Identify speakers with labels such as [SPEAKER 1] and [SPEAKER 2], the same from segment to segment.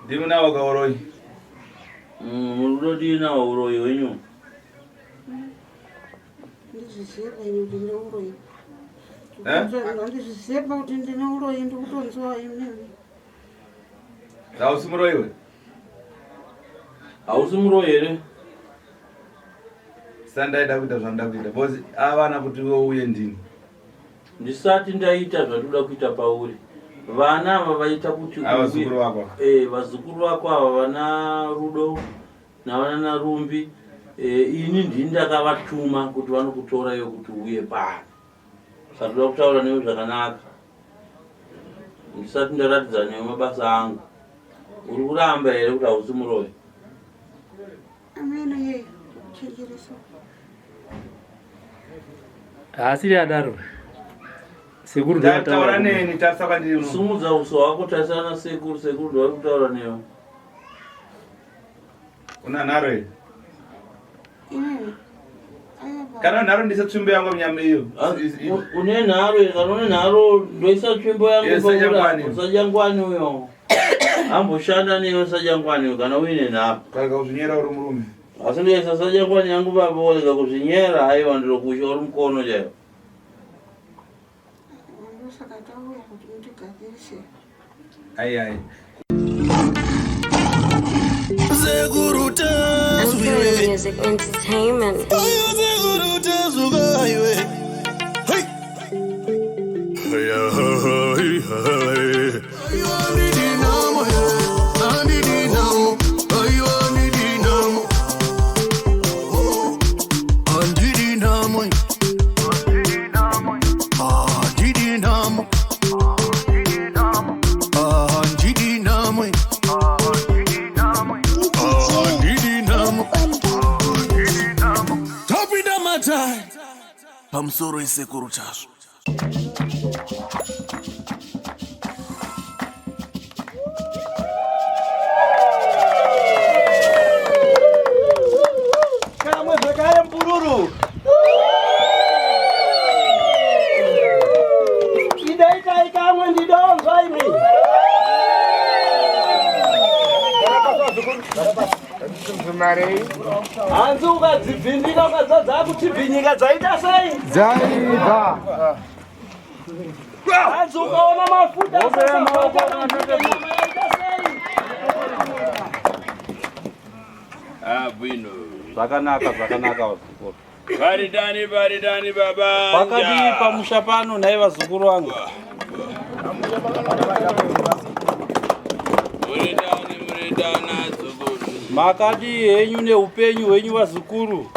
[SPEAKER 1] Ndimi nawo kauroyi.
[SPEAKER 2] Muri kutodii nawo uroyi hwenyu?
[SPEAKER 3] Ndizvizive ini kuti ndine uroyi.
[SPEAKER 1] Eh?
[SPEAKER 3] Handizvizive kuti ndine uroyi ndikutonzwa inini.
[SPEAKER 1] Hausi muroyi we?
[SPEAKER 2] Hausi muroyi here?
[SPEAKER 1] Sandaida kuita zvandoda kuita because avana kuti iwe uye ndini.
[SPEAKER 2] Ndisati ndaita zvandoda kuita pauri. Vana ava vaita kuti
[SPEAKER 1] Ava vazukuru vako.
[SPEAKER 2] Eh, vazukuru vako ava vana Rudo navana Narumbi eh, ini ndini ndakavatuma kuti vanokutora iwe kuti uuye pano. Saka ndoda kutaura newe zvakanaka. Ndisati ndaratidza newe mabasa angu. Uri kuramba here kuti hausi muroyi?
[SPEAKER 3] Ameno yeye kuchenjeresa.
[SPEAKER 4] Haasiri adaro. Sekuru
[SPEAKER 1] Taura neni, tarisa kwandiri.
[SPEAKER 2] Sumudza uso hwako tarisana sekuru, sekuru ndo vari kutaura newe.
[SPEAKER 1] Una nharo here? Kana nharo ndise tsvimbo yangu munyama iyo.
[SPEAKER 2] Une nharo here? Kana une nharo ndoisa tsvimbo yangu paura. Sajangwani uyo. Amboshanda newe sajangwani uyo kana uine nharo.
[SPEAKER 1] Karega kuzvinyera uri murume.
[SPEAKER 2] Asi ndoisa sajangwani yangu baba worega kuzvinyera haiwa ndirokusha uri mukono chaiwo.
[SPEAKER 3] Ndosaka tauya kuti mutigadzirise.
[SPEAKER 1] Ai ai.
[SPEAKER 5] Sekuru Tasvu.
[SPEAKER 6] Music Entertainment.
[SPEAKER 5] Sekuru Tasvu kaiwe. Hey. Hey, hey, hey. Pamusoro isekuru Tasvu.
[SPEAKER 7] Kamwe zvekare mpururu. Idaitai kamwe ndidonzwa imi. Hanzi ukadzibvindika ukadzadza kutibvinyika dzaita sei?
[SPEAKER 8] Dzaibva.
[SPEAKER 7] Hanzi ukaona mafuta asasabata yaita sei?
[SPEAKER 9] Ah, bwino.
[SPEAKER 2] Zvakanaka, zvakanaka vazukuru.
[SPEAKER 9] Varidani, varidani baba.
[SPEAKER 2] Pakadii pamusha pano nhai vazukuru vangu?
[SPEAKER 9] Muridani, muridani azukuru.
[SPEAKER 2] Makadii henyu neupenyu hwenyu vazukuru?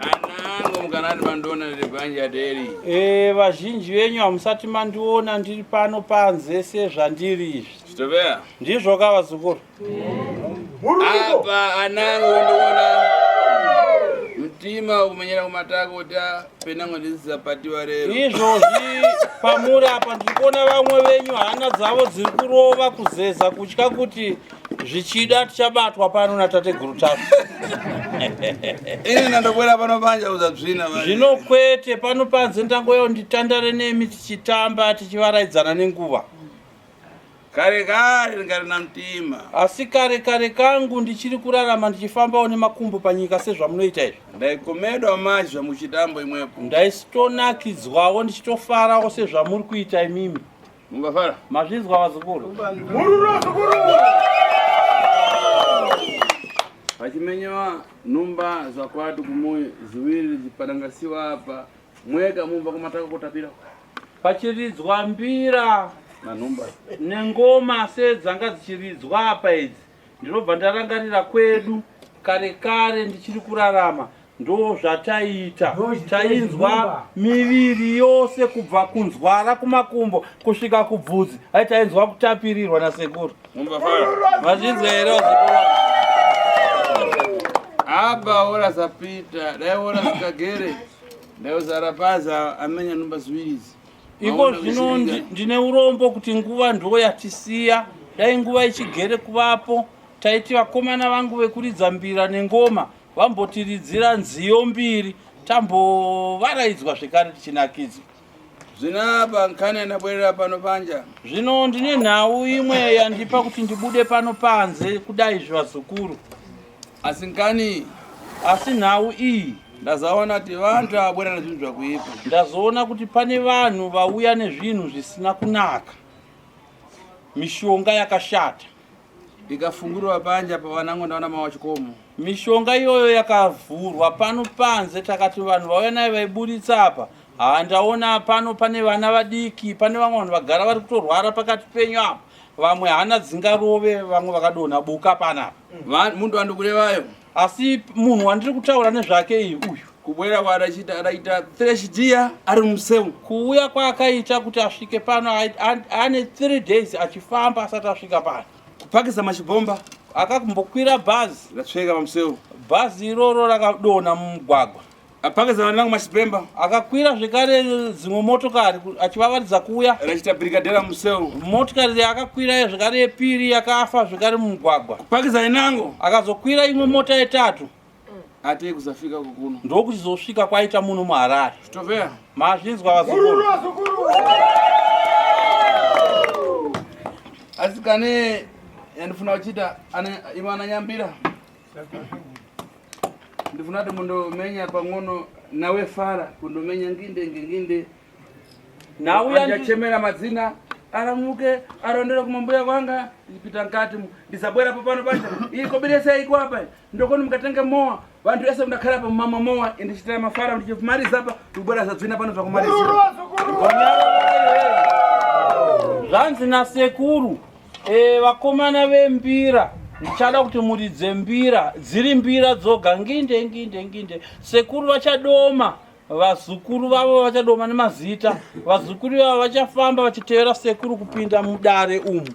[SPEAKER 9] Anangu mukanati mandiona ndiri banja deri.
[SPEAKER 2] Eh, vazhinji venyu hamusati mandiona ndiri pano panze sezvandiri izvi.
[SPEAKER 9] Chitobea.
[SPEAKER 2] Ndizvo ka vazukuru?
[SPEAKER 9] Apa anangu ndiona mtima kumenyera kumatako kuti penango ndisisapatiwa rero.
[SPEAKER 2] Izvozvi pamuri apa ndiri kuona vamwe venyu hana dzavo dziri kurova kuzeza kutya kuti zvichida tichabatwa pano natateguru Tasvu.
[SPEAKER 9] Ini ndandokwera pano panja uzatsvina.
[SPEAKER 2] Zvino kwete pano panze ndangoyawo nditandare nemi tichitamba tichivaraidzana nenguva.
[SPEAKER 9] Kare kare ndingari namtima.
[SPEAKER 2] Asi kare kare kangu ndichiri kurarama ndichifambawo nemakumbo panyika sezvamunoita izvi.
[SPEAKER 9] Ndaikomedwa mazha muchitambo imwepo.
[SPEAKER 2] Ndaisitonakidzwawo ndichitofarawo sezvamuri kuita imimi.
[SPEAKER 9] Mungafara?
[SPEAKER 2] Mazvinzwa vazukuru.
[SPEAKER 9] Mururu vazukuru. Pachimenyewa numba zvakwatu kumuyi ziwiri zipadangasiwa apa mwega mumva kumataka kutapira.
[SPEAKER 2] Pachiridzwa mbira
[SPEAKER 9] nanhumba
[SPEAKER 2] nengoma sedzanga dzichiridzwa apa idzi ndinobva ndarangarira kwedu kare kare ndichiri kurarama ndozvataiita tainzwa miviri yose kubva kunzwara kumakumbo kusvika kubvudzi ai tainzwa kutapirirwa nasekuru mazvinzwa here vazukuru
[SPEAKER 9] aba ora zapita dai ora zikagere dai uzara paza amenya numba ziwirizi
[SPEAKER 2] iko zvino ndine urombo kuti nguva ndo yatisiya dai nguva ichigere kuvapo taiti vakomana vangu vekuridza mbira nengoma vambotiridzira nziyo mbiri tambovaraidzwa zvekare tichinakidzwa.
[SPEAKER 9] Zvino apa nkhani yandabwerera pano panja.
[SPEAKER 2] Zvino ndine nhau imwe yandipa kuti ndibude pano panze kudai zvivazukuru.
[SPEAKER 9] Asi nkani
[SPEAKER 2] Asi nhau iyi
[SPEAKER 9] ndazaona kuti vantu abwera nezvinhu zvakuipa.
[SPEAKER 2] Ndazoona kuti pane vanhu vauya nezvinhu zvisina kunaka. Mishonga yakashata.
[SPEAKER 9] Ikafungurwa panja pavanango ndaona mawa chikomo.
[SPEAKER 2] Mishonga iyoyo yakavhurwa pano panze takati vanhu vauya nayo vaiburitsa apa. Haa ndaona pano pane vana vadiki, pane vamwe vanhu vagara vari kutorwara pakati penyu apa. Vamwe hana dzingarove, vamwe vakadonha buka panapa.
[SPEAKER 9] Munhu wandikurevayo.
[SPEAKER 2] Asi munhu wandiri kutaura nezvake iyi uyu.
[SPEAKER 9] Kubwera kwaadachiita adaita fresh dear ari museu.
[SPEAKER 2] Kuuya kwaakaita kuti asvike pano ane 3 days achifamba asati asvika pano.
[SPEAKER 9] Kupakisa machibhomba.
[SPEAKER 2] Akakumbokwira bhazi.
[SPEAKER 9] Ratsveka pamuseu.
[SPEAKER 2] Bhazi iroro rakadonha mumugwagwa.
[SPEAKER 9] Apakisa vanangu machipemba.
[SPEAKER 2] Akakwira zvekare dzimwe motokari achivavaridza kuuya.
[SPEAKER 9] Rachita brigadera museu.
[SPEAKER 2] Motokari yaakakwira zvekare yepiri yakafa zvekare mumugwagwa.
[SPEAKER 9] Kupakisa inango.
[SPEAKER 2] Akazokwira imwe mota yetatu.
[SPEAKER 9] Atei kuzafika kukuno.
[SPEAKER 2] Ndokuchizosvika kwaita muno muHarare.
[SPEAKER 9] Chitovea.
[SPEAKER 2] Mazvinzwa vazukuru.
[SPEAKER 9] Asi kane yandifuna kuchita imwe ananyambira. Ndifuna kuti mundomenya pang'ono nawe fara kundomenya nginde nginde. Ndachemera madzina aramuke arondere kumambuya kwanga ndipita nkati ndisabwera popano pacha ikobiresa iko apa ndokoni mukatenga mowa vantu ese mundakhala pa mama mowa indichitira mafara ndichimaliza apa ndikubwera zadzina pano zvakumaliza.
[SPEAKER 2] Zvanzi nasekuru vakomana vembira ndichada kuti muridze mbira dziri mbira dzoga nginde nginde nginde. Sekuru vachadoma vazukuru vavo vachadoma nemazita. Vazukuru vavo vachafamba vachitevera sekuru kupinda mudare umu.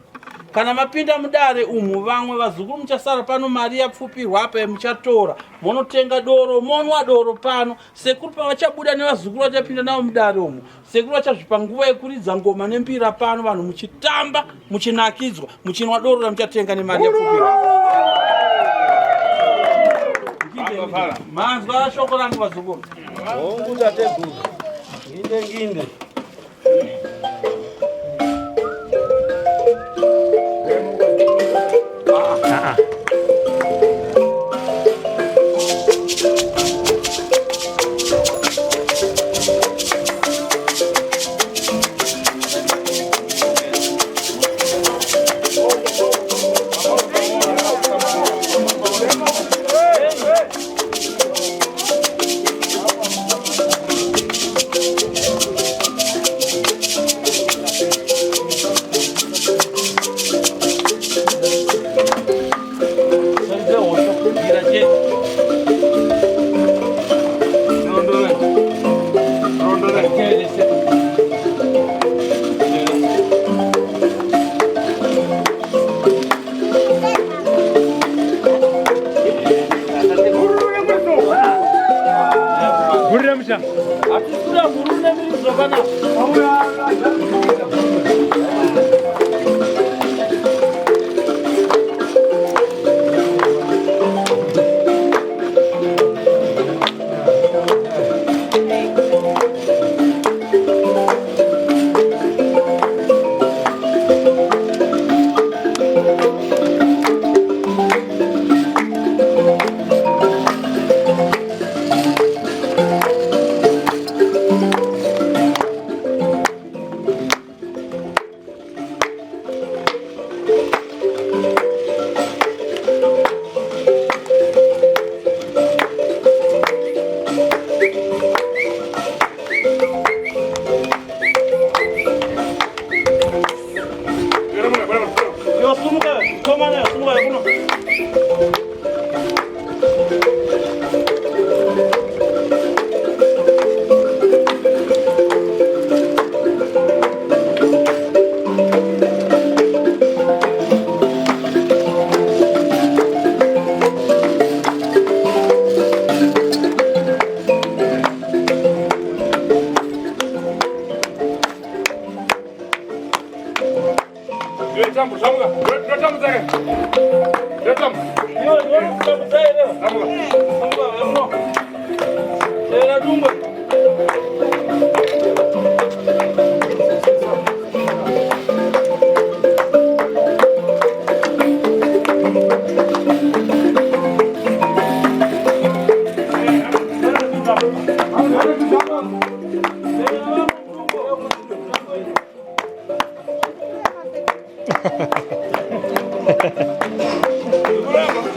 [SPEAKER 2] Kana mapinda mudare umu vamwe vazukuru muchasara pano mari yapfupirwa apa muchatora monotenga doro monwa doro pano. Sekuru pavachabuda nevazukuru vachapinda navo mudare umu. Sekuru vachazvipa nguva yekuridza ngoma nembira pano vanhu muchitamba muchinakidzwa muchinwa doro ramuchatenga nemari yapfupirwa. Manzwa shoko rangu vazukuru.
[SPEAKER 7] Hongu tateguru. Nginde nginde.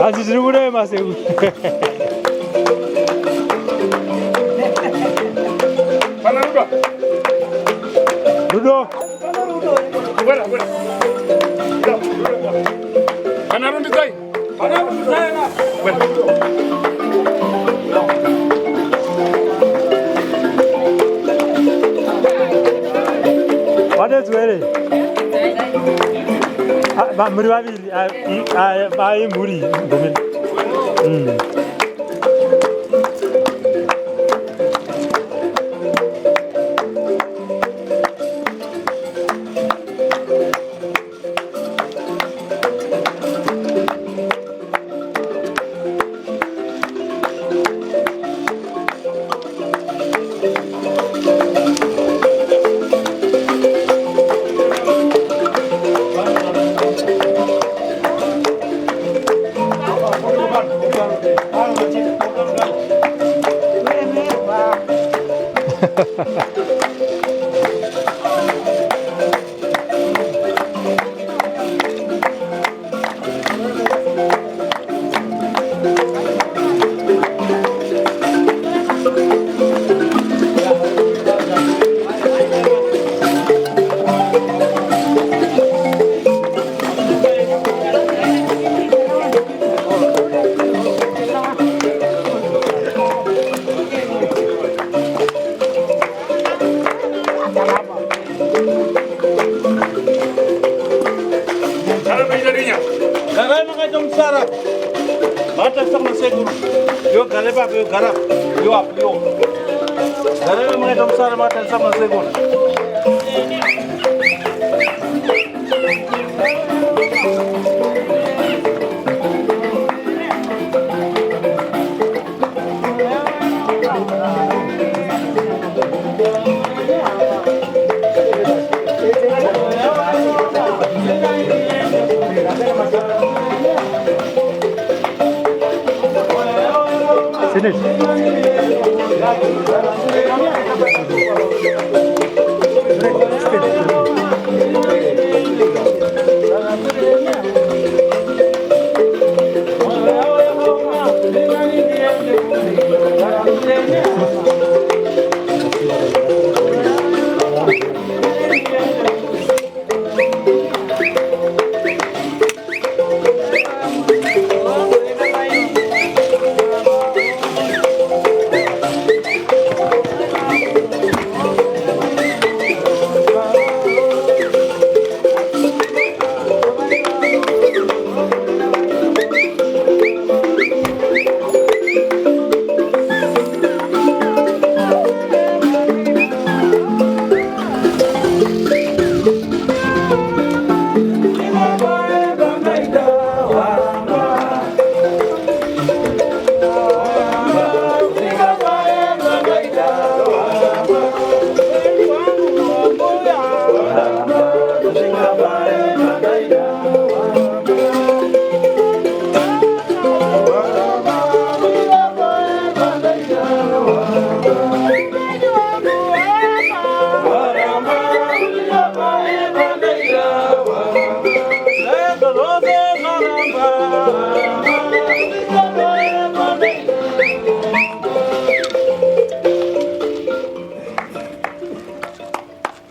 [SPEAKER 4] Asi tiri kurema sekuru.
[SPEAKER 9] Pana Rudo.
[SPEAKER 4] Rudo.
[SPEAKER 9] Bwera, bwera. Pana Rumbidzai. Pana Rumbidzai na. Bwera.
[SPEAKER 4] Wadedzwa here? Ah, Muri vaviri ah, ah, imhuri ngomeni.
[SPEAKER 2] Garai makaita mutsara. Makatarisa kuna sekuru. Iwe gare papo, iwe gara. Iwe apo, iwe. Garai makaita mutsara makatarisa kuna sekuru.
[SPEAKER 4] Senate.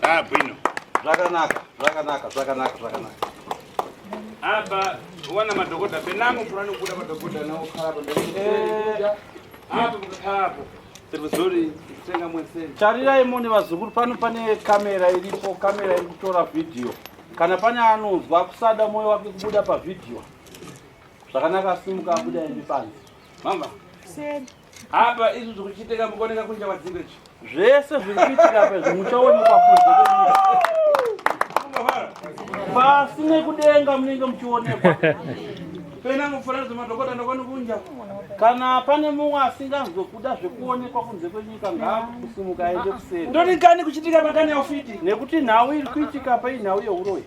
[SPEAKER 9] Ah, bwino.
[SPEAKER 2] Zvakanaka, zvakanaka, zvakanaka, zvakanaka.
[SPEAKER 9] Apa wana madhokodha penango purani kubuda madhokodha nawo khala pa Apa mukakhala apo. Tiri vizuri kutenga mweseni.
[SPEAKER 2] Tarirai mune vazukuru pano pane kamera iripo, kamera iri kutora vhidhiyo. Kana pane anonzwa kusada mwoyo wake kubuda pavhidhiyo. Zvakanaka asimuka abuda ende panze.
[SPEAKER 9] Mama. Apa izvi zvikuchitika mukuoneka kunja kwadzimbe izvi.
[SPEAKER 2] Zvese zviri kuitika apa izvi muchaonekwa kunze kwenyika. Pasi nekudenga munenge muchionekwa.
[SPEAKER 9] Penango purani zvemadhokodha ndokoni kunja.
[SPEAKER 2] Kana pane mumwe asinganzwe kuda zvekuonekwa kunze kwenyika ngaakusimuka aende kuseri.
[SPEAKER 9] Ndoni kani kuchitika makani aufiti.
[SPEAKER 2] Nekuti nhau iri kuitika apa inhau yeuroyi.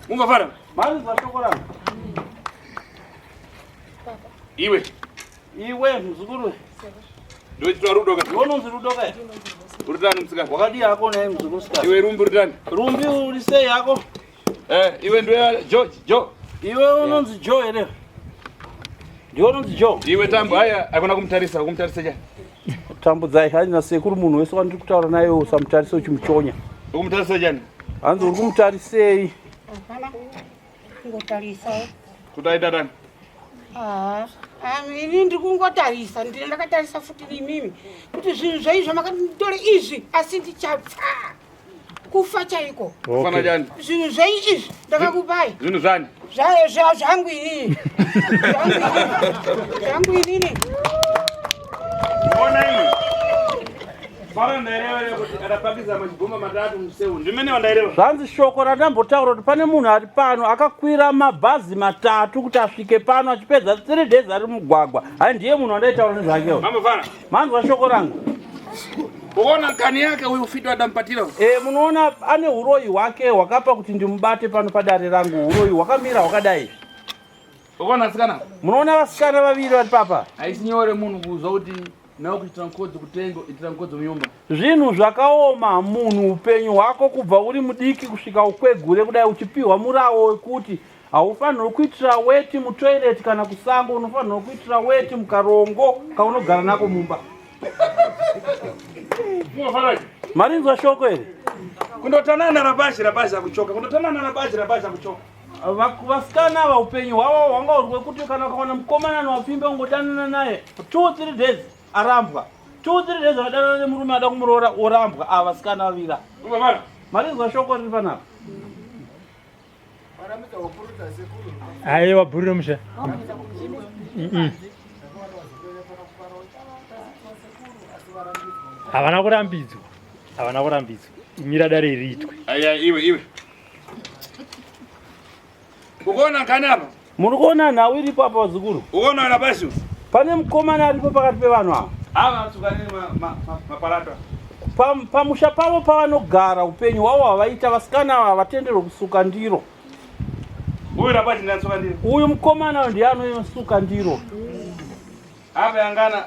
[SPEAKER 9] Mungafara.
[SPEAKER 2] Marinzwa shoko rangu.
[SPEAKER 9] Iwe.
[SPEAKER 2] Iwe muzukuru,
[SPEAKER 9] Ndochitwa rudo ka.
[SPEAKER 2] iwe unonzi rudo ka?
[SPEAKER 9] Urutani musikana.
[SPEAKER 2] Wakadii hako naye muzukuru sikana?
[SPEAKER 9] Iwe rumbi urutani.
[SPEAKER 2] Rumbi uri sei hako?
[SPEAKER 9] Eh, iwe ndiwe George, Joe.
[SPEAKER 2] Iwe unonzi Joe here? Ndiwe unonzi Joe?
[SPEAKER 9] Iwe Tambo, aya akuna kumutarisa, kumutarisa chani?
[SPEAKER 2] Tambudzai hanzi nasekuru munhu wese wandiri kutaura naye usamutarise uchimuchonya.
[SPEAKER 9] Ukumutarisa chani?
[SPEAKER 2] Hanzi uri kumutarisei?
[SPEAKER 3] Hapana kungotarisa.
[SPEAKER 9] Kuti aita tani?
[SPEAKER 3] Ah, ini ndiri kungotarisa, ndine ndakatarisa futi imimi kuti zvinhu zvenyu zvamakanditore izvi asi ndichapfa kufa chaiko.
[SPEAKER 9] Kufana chani?
[SPEAKER 3] Zvinhu zvenyu izvi ndakakupai.
[SPEAKER 9] Zvinhu zvani?
[SPEAKER 3] Zvangu inini. Zvangu inini. Zvangu inini.
[SPEAKER 9] Ona imwe. Fara ndaireva kuti atapakiza machibhomba matatu museu. Ndimene wandaireva.
[SPEAKER 2] Zvanzi shoko randambotaura kuti pane munhu ari pano akakwira mabhazi matatu kuti asvike pano achipedza 3 days ari mugwagwa. Hai ndiye munhu wandaitaura nezvakewo.
[SPEAKER 9] Mambo Fara.
[SPEAKER 2] Manzwa shoko rangu.
[SPEAKER 9] Ukaona nkani yake uyu ufiti wadampatira.
[SPEAKER 2] E, munoona ane uroyi hwake hwakapa kuti ndimubate pano padare rangu. Uroyi hwakamira hwakadai.
[SPEAKER 9] Ukaona vasikana?
[SPEAKER 2] Munoona vasikana vaviri vari papa.
[SPEAKER 9] Haisi nyore munhu kuzwa kuti nawe kuitira mkodzi kutengo itira mkodzi munyumba.
[SPEAKER 2] Zvinhu zvakaoma munhu upenyu hwako kubva uri mudiki kusvika ukwegure kudai uchipiwa murawo wekuti haufanirwi kuitira weti mutoilet kana kusango, unofanirwa kuitira weti mukarongo kaunogara nako mumba. Marinzwa shoko iri?
[SPEAKER 9] Kundotanana rabashi rabashi akuchoka. Kundotanana rabashi rabashi akuchoka.
[SPEAKER 2] Vasikana ava upenyu hwavo hwanga huri hwekuti kana ukawana mukomana anowapfimba ungodanana naye 2 3 days arambwa. 2 3 days akadanana nemurume ada kumuroora orambwa. Ava vasikana vavira. Marinzwa shoko riri panapa?
[SPEAKER 4] Aiwa bhuriro musha. Havana kurambidzwa. Havana kurambidzwa. Mira dare riitwe.
[SPEAKER 9] Aya iwe iwe. Ukuona nkani apa?
[SPEAKER 2] Muri kuona nhau iripo apa vazukuru?
[SPEAKER 9] Ukuona ana basi?
[SPEAKER 2] Pane mukomana aripo pakati pevanhu ava.
[SPEAKER 9] Ava vatsukani maparata.
[SPEAKER 2] Pamusha pavo pavanogara upenyu hwavo hwavaita vasikana ava havatenderwe kusuka ndiro.
[SPEAKER 9] Uyu rabachi ndiye anotsuka ndiro.
[SPEAKER 2] Uyu mukomana uyu ndiye anosuka ndiro.
[SPEAKER 9] Apa yangana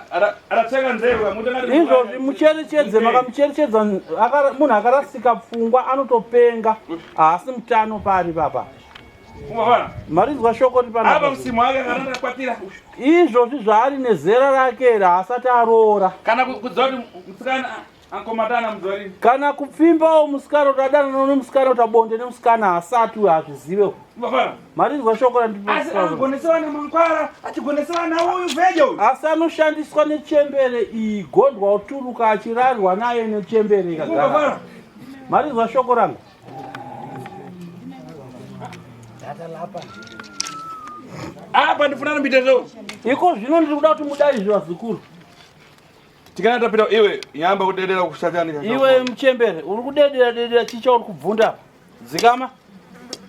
[SPEAKER 9] aratsenga nzeve mutanga.
[SPEAKER 2] Izvozvi mucherechedze makamucherechedza munhu akarasika pfungwa anotopenga haasi mutano paari papa. Marinzwa shoko riri panapa.
[SPEAKER 9] Apa musimu wake kana kwatira.
[SPEAKER 2] Izvozvi zvaari nezera rake haasati aroora.
[SPEAKER 9] Kana kuziva kuti musikana ankomatana mudzori.
[SPEAKER 2] Kana kupfimbawo musikana kuti adanana nemusikana kuti abonde nemusikana haasati uyo hazvizive. Marinzwa shoko
[SPEAKER 9] randiri. Asi anogonesewa namankwara achigonesewa nauyu vejo uyu.
[SPEAKER 2] Asi anoshandiswa nechembere iyi gondwa oturuka achirarwa naye nechembere ikagara. Marinzwa shoko rangu.
[SPEAKER 9] Apa ndifuna mbite zvo.
[SPEAKER 2] Iko zvino ndiri kuda kuti mudai izvi vazukuru.
[SPEAKER 9] Tikana tapita iwe nyamba kudedera kushatani.
[SPEAKER 2] Iwe mchembere uri kudedera dedera chicha uri kubvunda. Dzikama.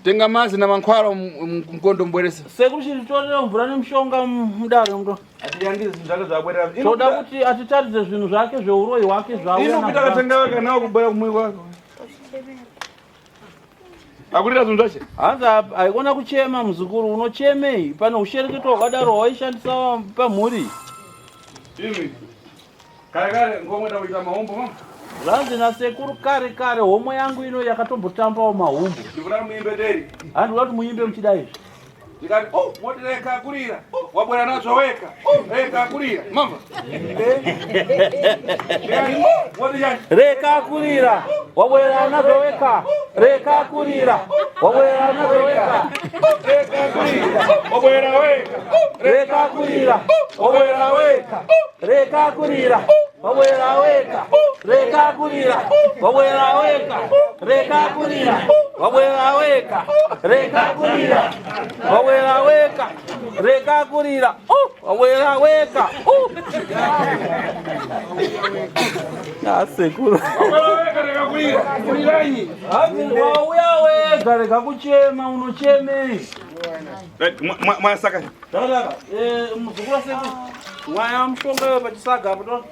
[SPEAKER 9] Tenga mazi na mankwara mkondo mbwerese.
[SPEAKER 2] Sekuru chiritorera mvura nemushonga mudare muto.
[SPEAKER 9] Atiyangize zvinhu zvake zvabwerera.
[SPEAKER 2] Toda kuti atitaridze zvinhu zvake zveuroyi hwake zvauya.
[SPEAKER 9] Ino kuita katenga weka nawo kubwera kumwe kwako. Akurira zvinhu zvache.
[SPEAKER 2] Hanzi haikona kuchema muzukuru unochemei pane ushereketo hwakadaro hwaishandisa pamhuri.
[SPEAKER 9] Imi. Kare kare ngomwe takuita mahumbu mama.
[SPEAKER 2] Zvanzi nasekuru kare kare homwe yangu ino yakatombotambawo mahumbu.
[SPEAKER 9] Ndikuda muimbe deri.
[SPEAKER 2] Hanzi kuda kuti muimbe muchida izvi.
[SPEAKER 9] Ndikati oh moti reka kurira. Oh wabwera nazvo weka. Oh reka kurira. Mama. Ndikati oh moti chani.
[SPEAKER 2] Reka kurira. Wabwera nazvo weka. Reka kurira. Wabwera nazvo weka.
[SPEAKER 9] Reka kurira. Wabwera weka.
[SPEAKER 2] Reka kurira. Wabwera weka. Reka kurira. Wabwera weka. Reka kurira. Wabwera weka. Reka kurira. Wabwera weka. Reka kurira. Wabwera weka. Reka kurira. Oh, wabwera weka. Oh. Asekuru.
[SPEAKER 9] Wabwera weka reka kurira. Kuriranyi.
[SPEAKER 2] Wauya wega rega kuchema unochemei?
[SPEAKER 9] Mwasaka.
[SPEAKER 2] Zvakanaka. Muzukuru asekuru. Mwaya mushonga pachisaga apo to.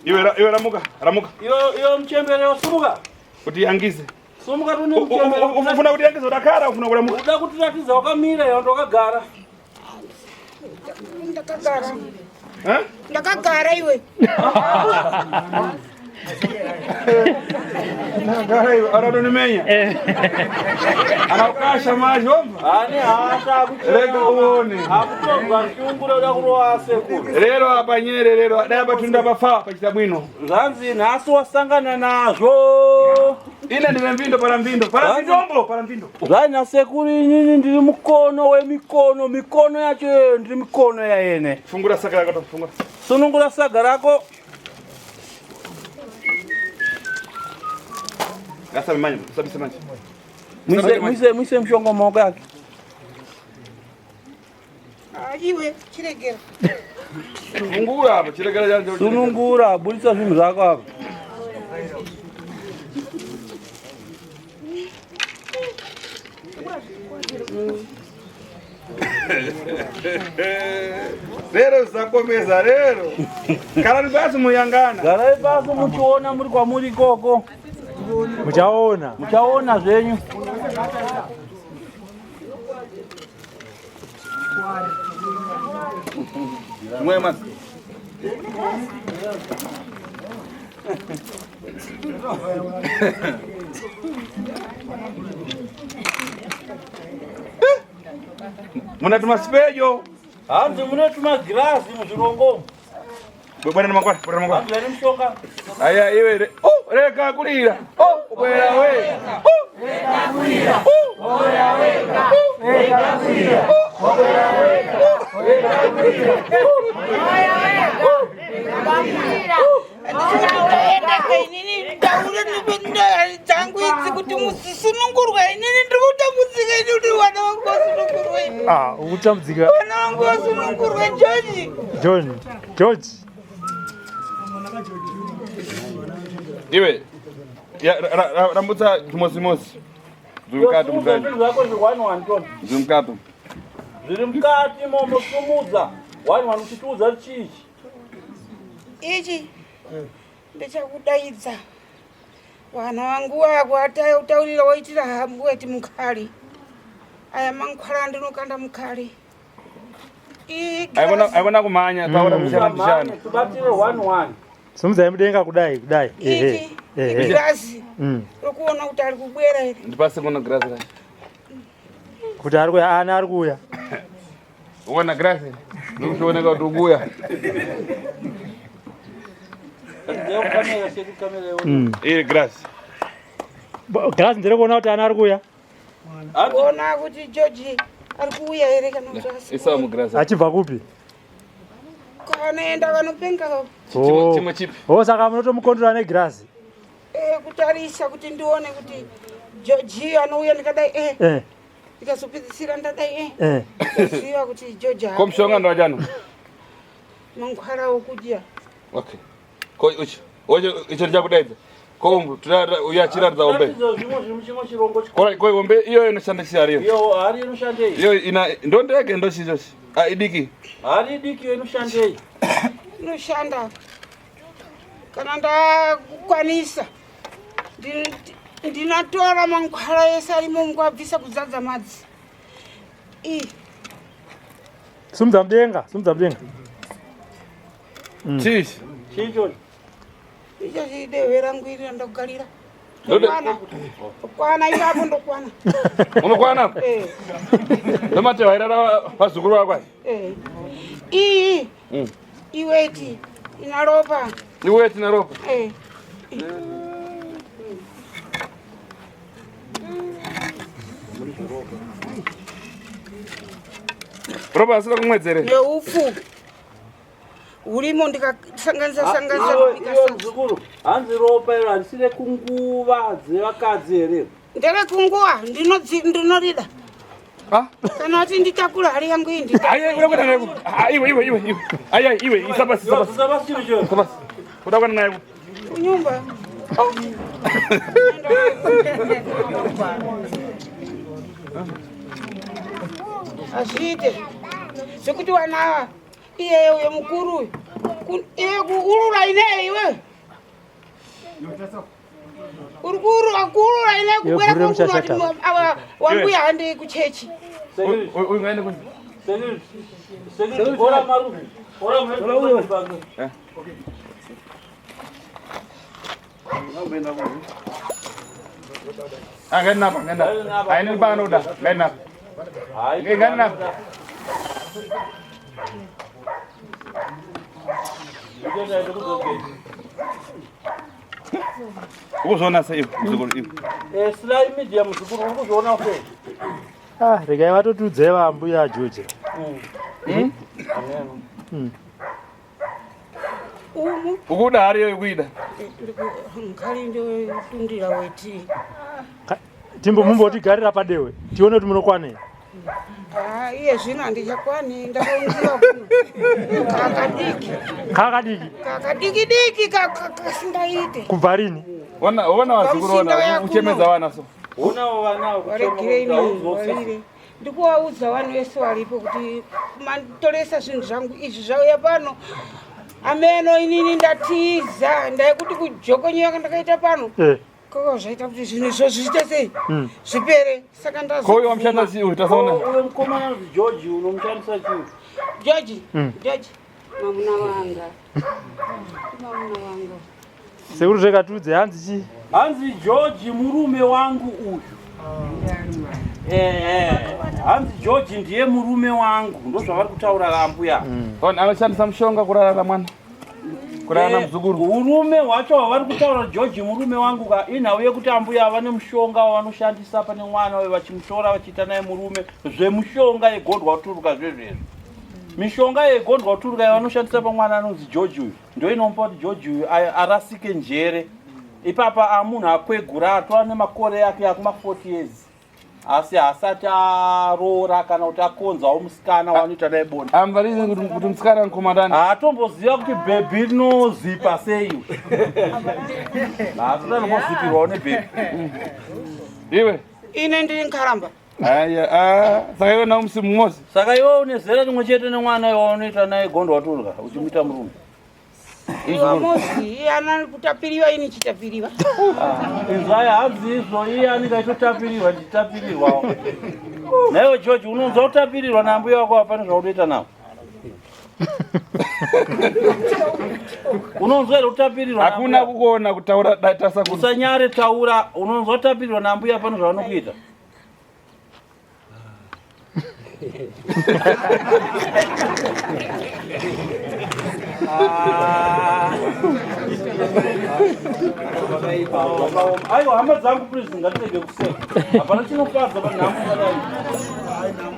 [SPEAKER 9] Iwe iwe ramuka, ramuka.
[SPEAKER 2] Iwe iwe mchembere sumuka.
[SPEAKER 9] Kuti yangize.
[SPEAKER 2] Sumuka tune mchembere.
[SPEAKER 9] Ufuna kuti yangize udakara ufuna kuramuka.
[SPEAKER 2] Uda kutiratidza wakamira iwe ndokagara.
[SPEAKER 3] Ndakagara.
[SPEAKER 9] Eh?
[SPEAKER 3] Ndakagara iwe.
[SPEAKER 1] Aratonimenya. Anaukasha mazhomba.
[SPEAKER 2] Ane hasha
[SPEAKER 1] Rega uone.
[SPEAKER 2] akutobva shungu rauda kurova sekuru.
[SPEAKER 1] Lero apa nyere lero dai patunda pafa pachita bwino.
[SPEAKER 2] Zvanzi nhasi wasangana nazvo.
[SPEAKER 1] Ine ndine mvindo para mvindo. Para mvindombo, para mvindo.
[SPEAKER 2] Zvaina sekuru inini ndiri mukono wemikono, mikono yacho iyoyo ndiri mikono yayene.
[SPEAKER 1] Fungura saka rako tofungura.
[SPEAKER 2] Sunungura saga rako.
[SPEAKER 1] Ngasabe manje, usabise manje.
[SPEAKER 2] Muise muise muise mushonga mumaoko yake.
[SPEAKER 3] Ah, iwe chiregera.
[SPEAKER 1] Fungura apa chiregera chanjo.
[SPEAKER 2] Sunungura, budisa zvinhu zvako apa.
[SPEAKER 1] Lero zakomeza lero. Kana basi muyangana.
[SPEAKER 2] Garai pasi muchiona muri kwamuri ikoko.
[SPEAKER 4] Muchaona.
[SPEAKER 2] Muchaona zvenyu.
[SPEAKER 1] Mwema. Muna tumasipejo.
[SPEAKER 2] Hanzi mune tumagirazi muzvirongo umu.
[SPEAKER 1] Bwana na mangwana, bwana na mangwana.
[SPEAKER 2] Hanzi vane mushonga.
[SPEAKER 1] Aya iwe re. Oh, reka kulira. Oh, bwera we. Oh, reka kulira. Oh, bwera weka. Reka kulira. Oh, bwera weka. Reka kulira.
[SPEAKER 3] Ndinoendeka inini taure ndipenda dzangu idzi kuti musunungurwe inini ndiri kutambudzika ini kuti vana vangu vasunungurwe.
[SPEAKER 4] Ah, ukutambudzika.
[SPEAKER 3] Vana vangu vasunungurwe George.
[SPEAKER 4] John. George.
[SPEAKER 1] Iwe. Ya rambutsa chimosimosi. Zvimukati
[SPEAKER 2] Sumudza
[SPEAKER 1] mukati.
[SPEAKER 2] zvinhu zvako zviri one one tona.
[SPEAKER 1] Zvimukati.
[SPEAKER 2] Zviri mukati momo sumudza. One one uchitiudza kuti chii ichi.
[SPEAKER 3] Ichi ndechakudaidza vana vangu vakwataurira waitira hambu eti mukali. Aya mankwara andinokanda mukali. Iyi
[SPEAKER 1] Aikona
[SPEAKER 3] girazi-
[SPEAKER 1] aikona kumhanya taura mishana mishana.
[SPEAKER 2] Tibatire one one.
[SPEAKER 4] Sumudzai mudenga kudai, kudai. Ehe.
[SPEAKER 3] Ichi
[SPEAKER 4] Ehe.
[SPEAKER 3] igirazi
[SPEAKER 4] Mm.
[SPEAKER 3] rokuona kuti ari kubwera here.
[SPEAKER 1] Ndipase kuona grasi racho.
[SPEAKER 4] Kuti ari kuuya, ana ari kuuya.
[SPEAKER 1] Uona grasi? Ndikutooneka kuti ukuya.
[SPEAKER 2] Kamera seku kamera ione.
[SPEAKER 4] Mm.
[SPEAKER 1] Iri grasi.
[SPEAKER 4] Girazi ndere kuona kuti ana ari kuuya.
[SPEAKER 3] Kuona kuti George ari kuuya here kana kuti asi.
[SPEAKER 1] Isa mugrasi.
[SPEAKER 4] Achibva kupi?
[SPEAKER 3] Kanoenda kanopenga
[SPEAKER 4] Oh.
[SPEAKER 1] Chimwe chipi?
[SPEAKER 4] Oh, saka munotomukondora negirazi.
[SPEAKER 3] eh, kutarisa kuti ndione kuti George anouya ndikadai eh
[SPEAKER 4] Eh.
[SPEAKER 3] ndikazopedzisira ndadai eh
[SPEAKER 4] Eh.
[SPEAKER 3] kuziva kuti George
[SPEAKER 1] Ko mushonga ndowachano.
[SPEAKER 3] mankwara okudya
[SPEAKER 1] Okay. Ko uchi. Ocho icho ndichakudaidza. Ko umbu uya chiratidza ombe.
[SPEAKER 2] Ratidza zvimwe zviri muchimwe chirongo chikuru.
[SPEAKER 1] Ko ko ombe iyo inoshanda chiyari iyo.
[SPEAKER 2] Iyo hari inoshandei?
[SPEAKER 1] Iyo ina ndo ndege ndo chicho. Ah idiki.
[SPEAKER 2] Hari diki iyo inoshandei?
[SPEAKER 3] inoshanda kana ndakwanisa ndinotora mankwara ese arimo mukuabvisa kudzadza madzi iyi
[SPEAKER 4] Sumudza mudenga, sumudza mudenga.
[SPEAKER 1] Chichi.
[SPEAKER 2] Chii ichocho?
[SPEAKER 3] icho chidehwe rangu iri randogarira
[SPEAKER 1] Ndode-
[SPEAKER 3] ndokwana kwana ipapo ndokwana
[SPEAKER 1] Unokwana?
[SPEAKER 3] Eh,
[SPEAKER 1] Ndomatehwa irara vazukuru vako aya.
[SPEAKER 3] eh. iyi iweti ina ropa
[SPEAKER 1] Iwe tina ropa.
[SPEAKER 3] Eh.
[SPEAKER 1] Ropa asina kumwedzere.
[SPEAKER 3] yeupfu hurimo ndikasanganisa sanganisa
[SPEAKER 2] Iwe
[SPEAKER 3] kubika
[SPEAKER 2] iwe
[SPEAKER 3] sadza.
[SPEAKER 2] muzukuru, hanzi ropa iro harisi rekunguva dzevakadzi here?
[SPEAKER 3] Nderekunguwa ndinorida
[SPEAKER 1] Ah?
[SPEAKER 3] kana kuti nditakura hari yangu iyi ndi
[SPEAKER 1] Ayi uda kuenda naye kupi? Ah iwe iwe iwe iwe. Ayi ayi iwe isa pasi isa pasi.
[SPEAKER 2] Isa pasi chinhu ichocho.
[SPEAKER 1] Isa pasi. Uda kuenda naye kupi?
[SPEAKER 3] kunyumba hazviite zvekuti wana iyeye uyo mukuru uyu iye kuurura ineye iwe uri kuurura kuurura ineye kubwera
[SPEAKER 4] Iwe gurire
[SPEAKER 3] kwangu
[SPEAKER 4] muchashata.
[SPEAKER 3] ava wambuya handei kuchechi
[SPEAKER 2] Security.
[SPEAKER 1] Uyu ngaende kupi?
[SPEAKER 2] Security. Security. Ora maruvi. Ora maruvi.
[SPEAKER 1] Ah, ngainapa, ngainapa. Haini panoda, ngainapa. Ngainapa. Ukuzviona sei muzukuru iwe?
[SPEAKER 2] Eh, Sly Media muzukuru uri kuzviona sei?
[SPEAKER 4] Ah, regai vatotiudzai vambuya George.
[SPEAKER 3] Umu
[SPEAKER 1] Ukuda hari iyo kuida.
[SPEAKER 3] nkhali ndotundira weti.
[SPEAKER 4] Timbo mumbotigarira padewe tione kuti munokwanei.
[SPEAKER 3] Ah, iye zvino handichakwani ndakaunziwa kuno kakadiki
[SPEAKER 4] Kakadiki
[SPEAKER 3] kakadiki diki kasingaite
[SPEAKER 4] kubva rini?
[SPEAKER 1] Ona ona wazukuru
[SPEAKER 3] Pamusinda
[SPEAKER 1] ona
[SPEAKER 3] wakuno.
[SPEAKER 1] uchemedza vana so.
[SPEAKER 2] Unawo vana
[SPEAKER 3] waregerei warire ndikuwaudza vanhu vese varipo kuti manditoresa zvinhu zvangu izvi zvauya pano ameno inini ndatiza ndaikuti kujokonyoka ndakaita pano
[SPEAKER 4] Eh.
[SPEAKER 3] koko zvaita kuti zvinhu izvo zviite sei zvipere saka
[SPEAKER 1] Ko uyo wamushanda chii uyu tasaona.
[SPEAKER 2] Uyo mukomana anonzi George unomushandisa chii?
[SPEAKER 3] George George mamuna wanga mamuna wanga
[SPEAKER 4] Sekuru zvekatiudze hanzi chii?
[SPEAKER 2] Hanzi George murume wangu uyu. Eh, hanzi George ndiye murume wangu ndozvavari kutaura ambuya.
[SPEAKER 1] Ona anoshandisa mushonga kurara na mwana. Kurara na muzukuru.
[SPEAKER 2] Urume hwacho hwavari kutaura George murume wangu ka inhau yekuti ambuya vane mushonga wavanoshandisa pane mwana uyo vachimutora vachiita naye murume zvemushonga yegondwa kuturuka zvezvezvo. Mishonga yegondwa kuturuka yavanoshandisa pamwana anonzi George uyu ndo inomupa kuti George uyu arasike njere. Ipapa amunhu akwegura atova nemakore ake akuma 40 years asi haasati aroora kana kuti akonzawo musikana waanoita naye bonde.
[SPEAKER 1] Amvarize kuti kuti musikana nkomadani.
[SPEAKER 2] Haatomboziva kuti bhebhi rinozipa sei. Haasati anombozipirwawo nebhebhi.
[SPEAKER 1] Iwe.
[SPEAKER 3] ine ndiri nkaramba
[SPEAKER 1] Aya ah saka iwe nawo musimu mose.
[SPEAKER 2] Saka iwe une zera rimwe chete nemwana iwe waunoita naye gondo waturya uchimuita murume.
[SPEAKER 3] iwa mozi iye ana kutapiriwa ini chitapiriwa
[SPEAKER 2] Inzwai hanzi izvo iye anenge achitotapirirwa ndichitapirirwawo. Naiwe George unonzwa kutapirirwa naambuya wako hapana zvaunoita navo. Unonzwa here kutapirirwa
[SPEAKER 1] Hakuna
[SPEAKER 2] naambuya?
[SPEAKER 1] kukuona kutaura tasa kuno.
[SPEAKER 2] Usanyare taura unonzwa kutapirirwa naambuya hapana zvavanokuita. Aiwa hama dzangu please ngatirege kuseka. Hapana chinofadza panhamo yakadai.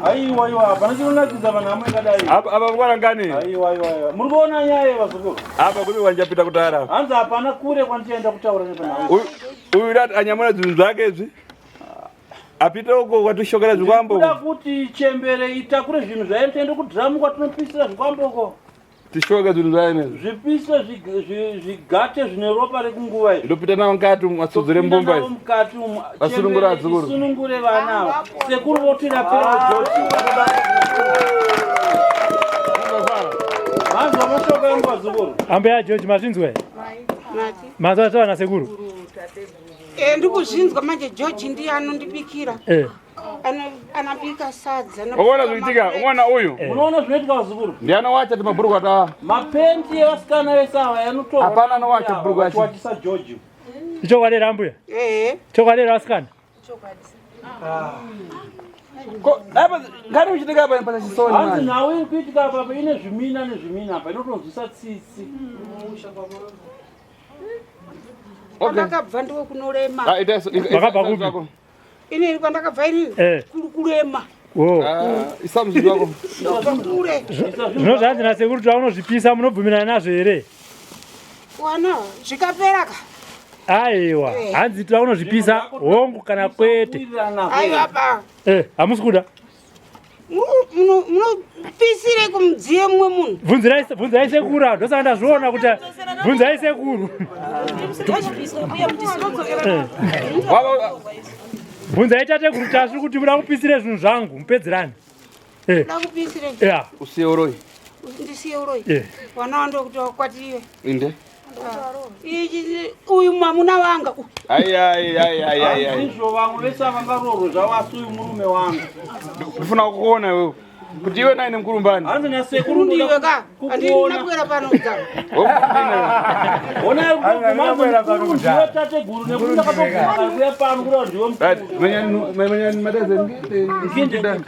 [SPEAKER 2] Aiwa aiwa hapana chinonakidza panhamo yakadai.
[SPEAKER 1] Apa apa kwa ngani?
[SPEAKER 2] Aiwa aiwa aiwa. Muri kuona nyaya yevazukuru?
[SPEAKER 1] Apa kuri wanjapita kutara.
[SPEAKER 2] Hanzi hapana kure kwandichaenda kutaura nepanhamo.
[SPEAKER 1] Uyu uyu dati anyamura zvinhu zvake izvi. Apita uko kwatishokera zvikwambo.
[SPEAKER 2] Kuda kuti chembere itakure zvinhu zvayo tiende kudhiramu kwatinopisira zvikwambo uko.
[SPEAKER 1] Tishoke zvinhu zvayo nezvi.
[SPEAKER 2] Zvipise zvigate zvine ropa rekunguva iyi.
[SPEAKER 1] Ndopita nawo mukati umu asudzure mbomba
[SPEAKER 2] Navo
[SPEAKER 1] idzi.
[SPEAKER 2] mukati umu.
[SPEAKER 1] Vasunungure
[SPEAKER 2] Chembere
[SPEAKER 1] vazukuru.
[SPEAKER 2] Isunungure vana ava. Sekuru votirapira George. Vanzwa mashoko angu vazukuru.
[SPEAKER 4] Ambuya George mazvinzwa here?
[SPEAKER 3] mati
[SPEAKER 4] Manzwa zvataura nasekuru?
[SPEAKER 3] Eh, ndikuzvinzwa manje George ndiye anondibikira
[SPEAKER 4] Eh.
[SPEAKER 3] Anobika sadza
[SPEAKER 1] Ukaona zvikuitika, ukaona uyu.
[SPEAKER 2] Munoona zvinoitika vazukuru?
[SPEAKER 1] Ndiani wacha timabhurukwa ta.
[SPEAKER 2] Mapenti evasikana vese ava yanotorwa.
[SPEAKER 1] Hapana anowacha bhurukwa yacho.
[SPEAKER 2] Vachiwachisa George.
[SPEAKER 4] Ichokwadi here ambuya?
[SPEAKER 3] ehe
[SPEAKER 4] Chokwadi here vasikana?
[SPEAKER 1] Ko apa ngani uchitika apa pa chisoni
[SPEAKER 2] Hanzi
[SPEAKER 1] manje.
[SPEAKER 2] nhau iri kuitika apa apa ine zvimina nezvimina apa inotonzwisa tsitsi.
[SPEAKER 1] Okay.
[SPEAKER 3] kwandakabva ndiko kunorema
[SPEAKER 1] Ah ita
[SPEAKER 4] Wakabva kupi?
[SPEAKER 3] inini kwandakabva inini
[SPEAKER 4] Eh.
[SPEAKER 3] kuri kurema
[SPEAKER 4] Oh.
[SPEAKER 1] Ah isa mzukuru wako.
[SPEAKER 3] ndobva kure
[SPEAKER 4] Zvino zvanzi nasekuru kuti vaunozvipisa munobvumirana nazvo here?
[SPEAKER 3] wana zvikapera ka
[SPEAKER 4] Aiwa, hanzi taunozvipisa hongu kana kwete.
[SPEAKER 3] aiwa pa
[SPEAKER 4] Eh, hamusi kuda.
[SPEAKER 3] Munopisire kumudziye mumwe munhu
[SPEAKER 4] Bvunzirai bvunzai sekuru ava ndosaka ndazviona kuti bvunzai sekuru. Eh.
[SPEAKER 1] Wava
[SPEAKER 4] Bvunzai tateguru Tasvu kuti muda kupisire zvinhu zvangu mupedzerani. Eh,
[SPEAKER 3] da kupisire
[SPEAKER 4] yeah,
[SPEAKER 1] usiye uroi.
[SPEAKER 3] ndisiye uroi
[SPEAKER 4] eh.
[SPEAKER 3] wana wandokuti wakwatiriwe
[SPEAKER 1] Inde.
[SPEAKER 3] Ichi uyu mwamuna wanga uyu.
[SPEAKER 1] Ai ai ai ai ai ai.
[SPEAKER 2] Izvo vamwe vese havangaroorwe zvavo asi uyu murume wangu.
[SPEAKER 1] Ndifuna kukuona iwewe. Kuti iwe naine mukurumbani.
[SPEAKER 2] Hanzi nasekuru
[SPEAKER 3] Ndiwe ka. Handina kuwera pano kudhara.
[SPEAKER 2] Ona mukuru ndiwe tateguru nekuti ndakatobvuma kuya pano kuda ndiwe mukuru.
[SPEAKER 1] Right, menyani mateze nginde.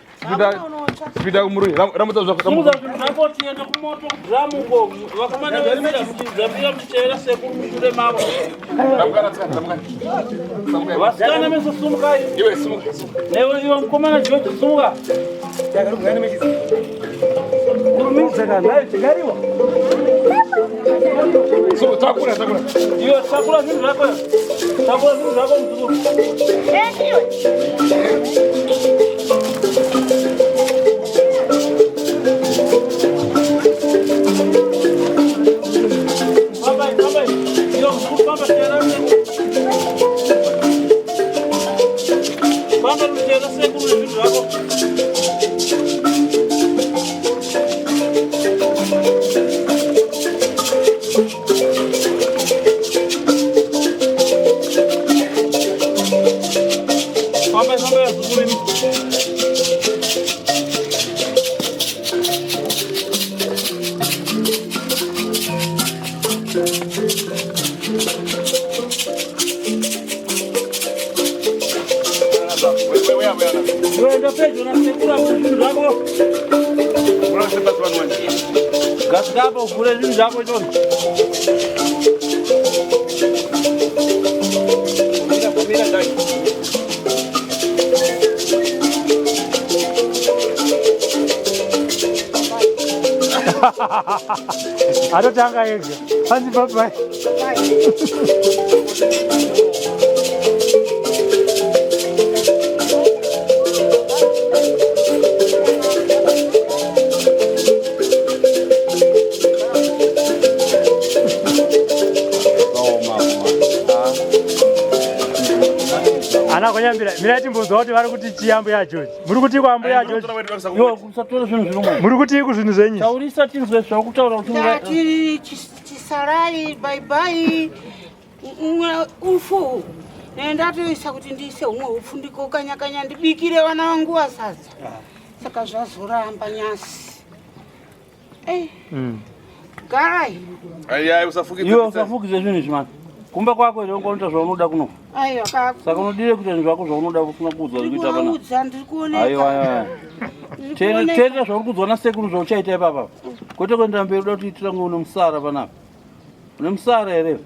[SPEAKER 1] Pita kumuruyi. Ramutsa zvako.
[SPEAKER 2] Simudza zvinhu zvako tiende kumoto kudhiramu uko vakomana vemira muchidzambira muchiteera sekuru mushure mavo.
[SPEAKER 1] Ramukana tsikana, ramukana. Samukai.
[SPEAKER 2] Vasikana meso sumukai.
[SPEAKER 1] Iwe simuka.
[SPEAKER 2] Newe iwe mukomana George sumuka.
[SPEAKER 1] Simuka, takura, takura.
[SPEAKER 2] Iwe takura zvinhu zvako. Takura zvinhu zvako muzukuru. Famba, famba. Iwe muzukuru famba teera sekuru. Famba teera sekuru nezvinhu zvako. Famba, famba zukuru imi. Iwe enda pedyo nasekuru apo zvinhu zvako. Gasika apo uvhure zvinhu zvako izvozvo.
[SPEAKER 4] Atotanga ega. Hanzi bye bye. Ana kunyambira mira timbonzwa kuti vari kuti chii ambuya George. Muri kuti kwa ambuya George?
[SPEAKER 2] Iwe usatore zvinhu zviri umo.
[SPEAKER 4] Muri kuti kuzvinhu zvenyu?
[SPEAKER 2] Taurisa tinzwe zvakutaura kuti
[SPEAKER 3] Ndati chisarai bye bye. Umwe ufu. Ndatoisa kuti ndiise humwe upfu ndikokanya kanya ndibikire vana vangu vasadza. Saka zvazoramba nyasi. Eh. Garai.
[SPEAKER 1] Aiya, usafukidze.
[SPEAKER 2] Iwe usafukidze zvinhu izvi mani. Kumba kwako here ungoita zvaunoda kuno.
[SPEAKER 3] Aiwa ka.
[SPEAKER 2] Saka unodire kuita zvinhu zvako zvaunoda usina kuudzwa
[SPEAKER 3] Ndiri
[SPEAKER 2] zvekuita pana.
[SPEAKER 3] kuvaudza ndiri kuoneka.
[SPEAKER 2] Aiwa aiwa.
[SPEAKER 3] Ndiri kuoneka.
[SPEAKER 2] Teerera zvauri kuudzwa nasekuru zvauchaita ipapa. Kwete kuenda mberi uda kutiitira kunge une musara panapa. Une musara here?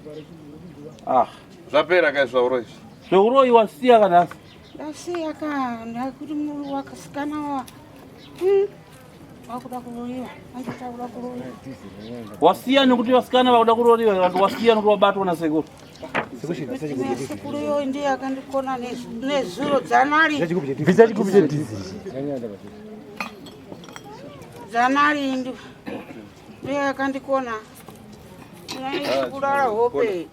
[SPEAKER 2] Ah,
[SPEAKER 1] Zvapera kai zvauro izvi.
[SPEAKER 2] zveuroyi wasiya kanhasi.
[SPEAKER 3] Ndasiya ka ndakuti muri wakasikana wa. Wakuda kuroyiwa. Anditaura kuroyiwa.
[SPEAKER 2] Wasiya nekuti vasikana vakuda kuroriwa kana wasiya nekuti wabatwa nasekuru.
[SPEAKER 3] Sekuru iyo ndiye akandikona nezuro dzanari.
[SPEAKER 4] Bvisa chikubu chedhiziri.
[SPEAKER 3] Dzanari ndiye akandikona. Kurara hope.